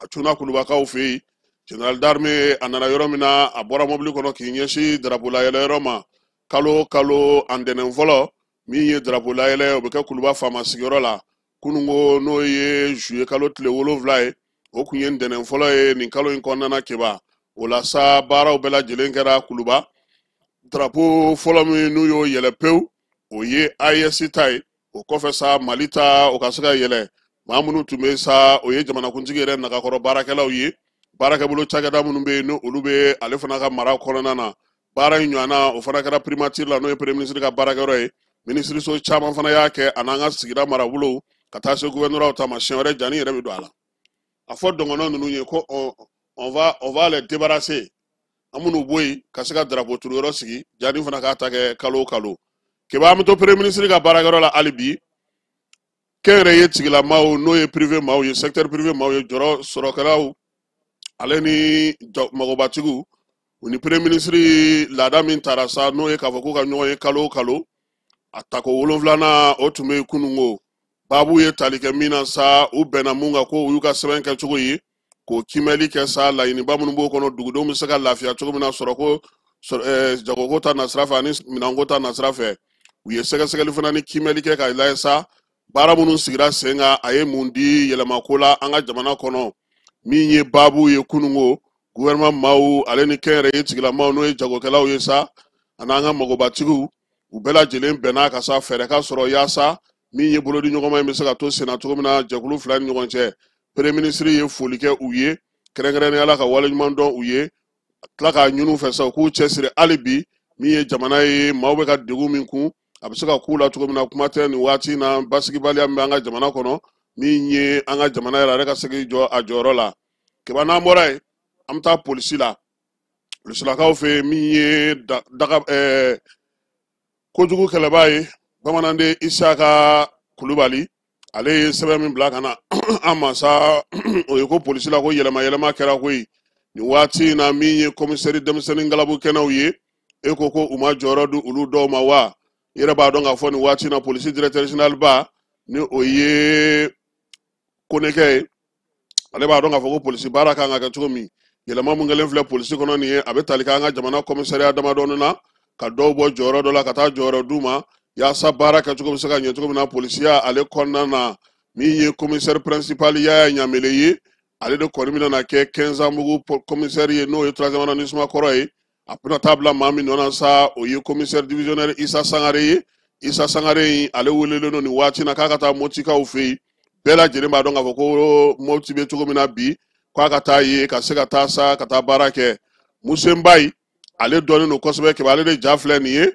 a cunna Kulubakaw fɛ yen. Général d'armée a nana yɔrɔ min na, a bɔra mobili kɔnɔ k'i ɲɛsin drapeau layɛlɛ yɔrɔ ma. Kalo o kalo a ntɛnɛn fɔlɔ, min ye drapeau layɛlɛ, o bɛ kɛ Kuluba faama sigiyɔrɔ la. Kununko n'o ye juillet kalo tile 7 ye, o kun ye ntɛnɛn fɔlɔ ye nin kalo in kɔnɔna na. Keba, o la sa, baaraw bɛɛ lajɛlen kɛra Kuluba. Drapeau fɔlɔ min n'u y'o yɛlɛ pewu, o ye AES ta ye. O kɔfɛ sa, Mali ta o ka se ka yɛlɛ. Maa minnu tun bɛ sa, o ye jamanakuntigi yɛrɛ nagakɔrɔ baarakɛlaw ye, baarakɛbolo cakɛda minnu bɛ yen, ni olu bɛ ale fana ka mara kɔnɔna na. Baara in ɲɔgɔnna o fana kɛra primature la, n'o ye premier ministre ka baarakɛyɔrɔ ye. Minisiriso caman fana y'a kɛ, a n'an ka sigida marabolow ka taa se gouvernorat ta ma. Siɲɛ wɛrɛ jani yɛrɛ bɛ don a la. A fɔ dɔngɔnɔ ninnu ye ko on va les débarrasser, an minnu bɔ yen ka se ka drapeau turu yɔrɔ sigi, jani fana k'a ta kɛ kalo o kalo. Keba, an bɛ to premier ministre ka baarakɛyɔrɔ la hali bi. Kɛnyɛrɛye tigilamaw, n'o ye privé maaw ye, secteur privé maaw ye, jɔrɔ sɔrɔkɛlaw ale ni magobatigiw, u ni premier ministre laada min tara sa, n'o ye k'a fɔ k'u ka ɲɔgɔn ye kalo o kalo, a tako 7nan o tun bɛ yen kununko. Baabu ye tali kɛ min na sa, u bɛnna mun kan, ko u y'u ka sɛbɛn kɛcogo ye k'o kimɛli kɛ sa, laɲiniba minnu b'o kɔnɔ, dugudenw bɛ se ka lafiya cogo min na sɔrɔko, jagoko ta nasira fɛ ani minɛnko ta nasira fɛ. U ye sɛgɛsɛgɛli fana ni kimɛli kɛ k'a lajɛ sa, baara minnu sigira sen kan, a ye mun di yɛlɛmako la an ka jamana kɔnɔ. Min ye baabu ye kununko, gouvernement maaw ale ni kɛnyɛrɛye tigilamaw, n'o ye jagokɛlaw ye sa, ani an ka magobatigiw, u bɛɛ lajɛlen bɛnna ka sa fɛɛrɛ ka sɔrɔ yaasa min ye bolodi ɲɔgɔnma in bɛ se ka to senna cogo min na jɛkulu fila ni ɲɔgɔn cɛ. Premier ministre ye foli kɛ u ye, kɛrɛnkɛrɛnnenya la ka waleɲuman dɔn u ye, tila k'a ɲini u fɛ sa u k'u cɛsiri hali bi. Min ye jamana ye, maaw bɛ ka degun min kun, a bɛ se ka k'u la cogo min na, kuma tɛ nin waati in na basigibaliya min bɛ an ka jamana kɔnɔ. Min ye an ka jamana yɛrɛ, ale ka se k'i jɔ a jɔyɔrɔ la. Keba, n'an bɔra yen, an bɛ taa polisi la, polisilakaw fɛ yen. Min ye daga kojugu kɛlɛbaa ye, bamananden Isaka Kulubali, ale ye sɛbɛn min bila ka na an ma sa, o ye ko polisi la ko yɛlɛma yɛlɛma kɛra koyi nin waati in na. Min ye komisɛri denmisɛnnin galabu kɛnɛw ye, e ko ko u ma jɔyɔrɔ di olu dɔw ma wa? I yɛrɛ b'a dɔn k'a fɔ nin waati in na, polisi directeur général ba, ni o ye Konekɛ ye, ale b'a dɔn k'a fɔ ko polisi baara kan ka kɛ cogo min. Yɛlɛma mun kɛlen filɛ polisi kɔnɔ nin ye, a bɛ tali kɛ an ka jamana komisariya damadɔni na, ka dɔw bɔ jɔyɔrɔ dɔ la ka taa jɔyɔrɔ d'u ma, yaasa baara kɛcogo bɛ se ka ɲɛ cogo min na polisiya ale kɔnɔna na. Min ye commissaire principal Yaya Ɲamele ye, ale de kɔni bɛna na kɛ Kɛnzanbugu commissaire ye, n'o ye troisième arrondissement kɔrɔ ye. A bɛna taa bila maa min nɔ na sa, o ye commissaire divisionnaire Isa Sangare ye. Isa Sangare in, ale welelen don nin waati na k'a ka taa Motikaw fɛ yen. Bɛɛ lajɛlen b'a dɔn k'a fɔ ko Moti bɛ cogo min na bi, k'a ka taa ye ka se ka taa sa ka taa baara kɛ. Musenbayi, ale dɔnnen don kosɛbɛ. Kɛmɛ, ale de ja filɛ nin ye.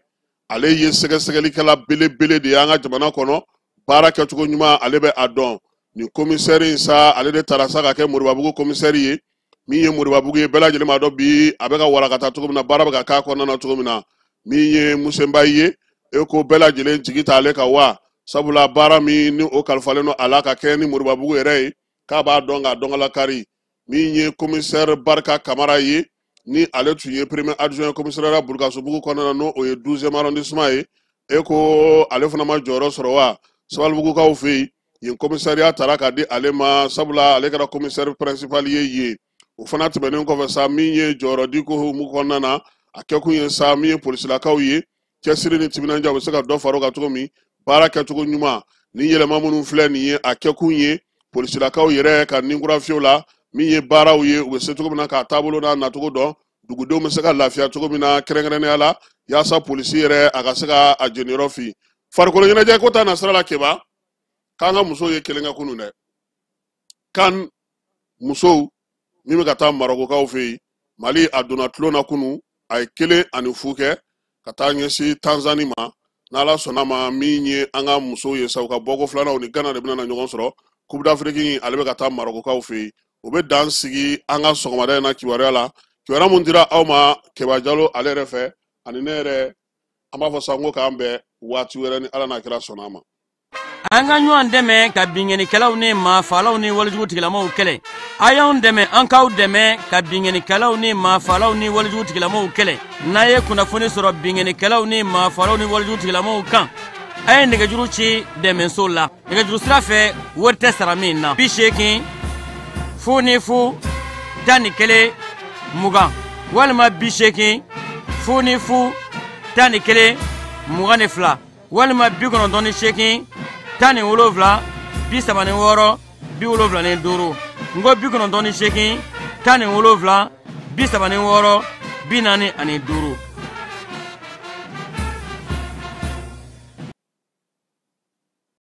Ale ye sɛgɛsɛgɛlikɛla belebele de ye an ka jamana kɔnɔ. Baara kɛcogo ɲuman, ale bɛ a dɔn. Nin komisɛri in sa, ale de taara sa ka kɛ Moribabugu komisɛri ye. Min ye Moribabugu ye, bɛɛ lajɛlen b'a dɔn bi a bɛ ka walakata cogo min na, baara bɛ ka k'a kɔnɔna na cogo min na. Min ye Musenbayi ye, e ko bɛɛ lajɛlen jigi t'ale kan wa? Sabula baara min ni o kalifalen don a la ka kɛ ni Moribabugu yɛrɛ ye, k'a b'a dɔn k'a dɔn ka lakari. Min ye komisɛri Barika Kamara ye, ni ale tun ye premier adjoint commissariat Burukasubugu kɔnɔna na, n'o o ye 12e arrondissement ye, e ko ale fana ma jɔyɔrɔ sɔrɔ wa? Sabalibugukaw fɛ yen, yen commissariat taara ka di ale ma, sabula ale kɛra commissaire principal ye yen. O fana tɛmɛnen kɔfɛ sa, min ye jɔyɔrɔ di ko hukumu kɔnɔna na, a kɛkun ye sa, min ye polisilakaw ye, cɛsiri ni timinandiya, u bɛ se ka dɔ fara o kan cogo min, baara kɛcogo ɲuman. Ni yɛlɛma minnu filɛ nin ye, a kɛkun ye polisilakaw yɛrɛ ka ninkura fiyew la. Min ye baaraw ye, u bɛ se cogo min na k'a taabolo n'a nacogo dɔn, dugudenw bɛ se ka lafiya cogo min na, kɛrɛnkɛrɛnnenya la yaasa polisi yɛrɛ a ka se ka a jeniyɔrɔ fin. Farikolo ɲɛnajɛ ko ta nasira la, Keba, k'an ka musow ye kelen kɛ kunun dɛ. Kan musow Min bɛ ka taa Marɔkukaw fɛ yen, Mali a donna tulon na kunu, a ye 1-0 kɛ ka taa ɲɛsin Tanzanie ma. N'Ala sɔnna ma, min ye an ka musow ye sa, u ka bɔko filanan ni Ghana de bɛna na ɲɔgɔn sɔrɔ. Coupe d'Afrique ale bɛ ka taa Marɔkukaw fɛ yen. O bɛ dan sigi an ka sɔgɔmada in na kibaruya la, kibaruya mun dira aw ma Keba Jalo ale yɛrɛ fɛ ani ne yɛrɛ. An b'a fɔ sa ko k'an bɛn waati wɛrɛ ni Ala n'a kira sɔnna a ma. An ka ɲɔgɔn dɛmɛ ka binkannikɛlaw ni maafalaw ni walejugu tigilamaw kɛlɛ. A y'anw dɛmɛ, an k'aw dɛmɛ ka binkannikɛlaw ni maafalaw ni walejugu tigilamaw kɛlɛ. N'a ye kunnafoni sɔrɔ binkannikɛlaw ni maafalaw ni walejugu tigilamaw kan, a ye nɛgɛjuru ci dɛmɛso la nɛgɛjuru sira fɛ, wari tɛ sara min na: 80 00 11 20 walima 80 00 11 22 walima 98 17 36 75. N ko 98 17 36 45.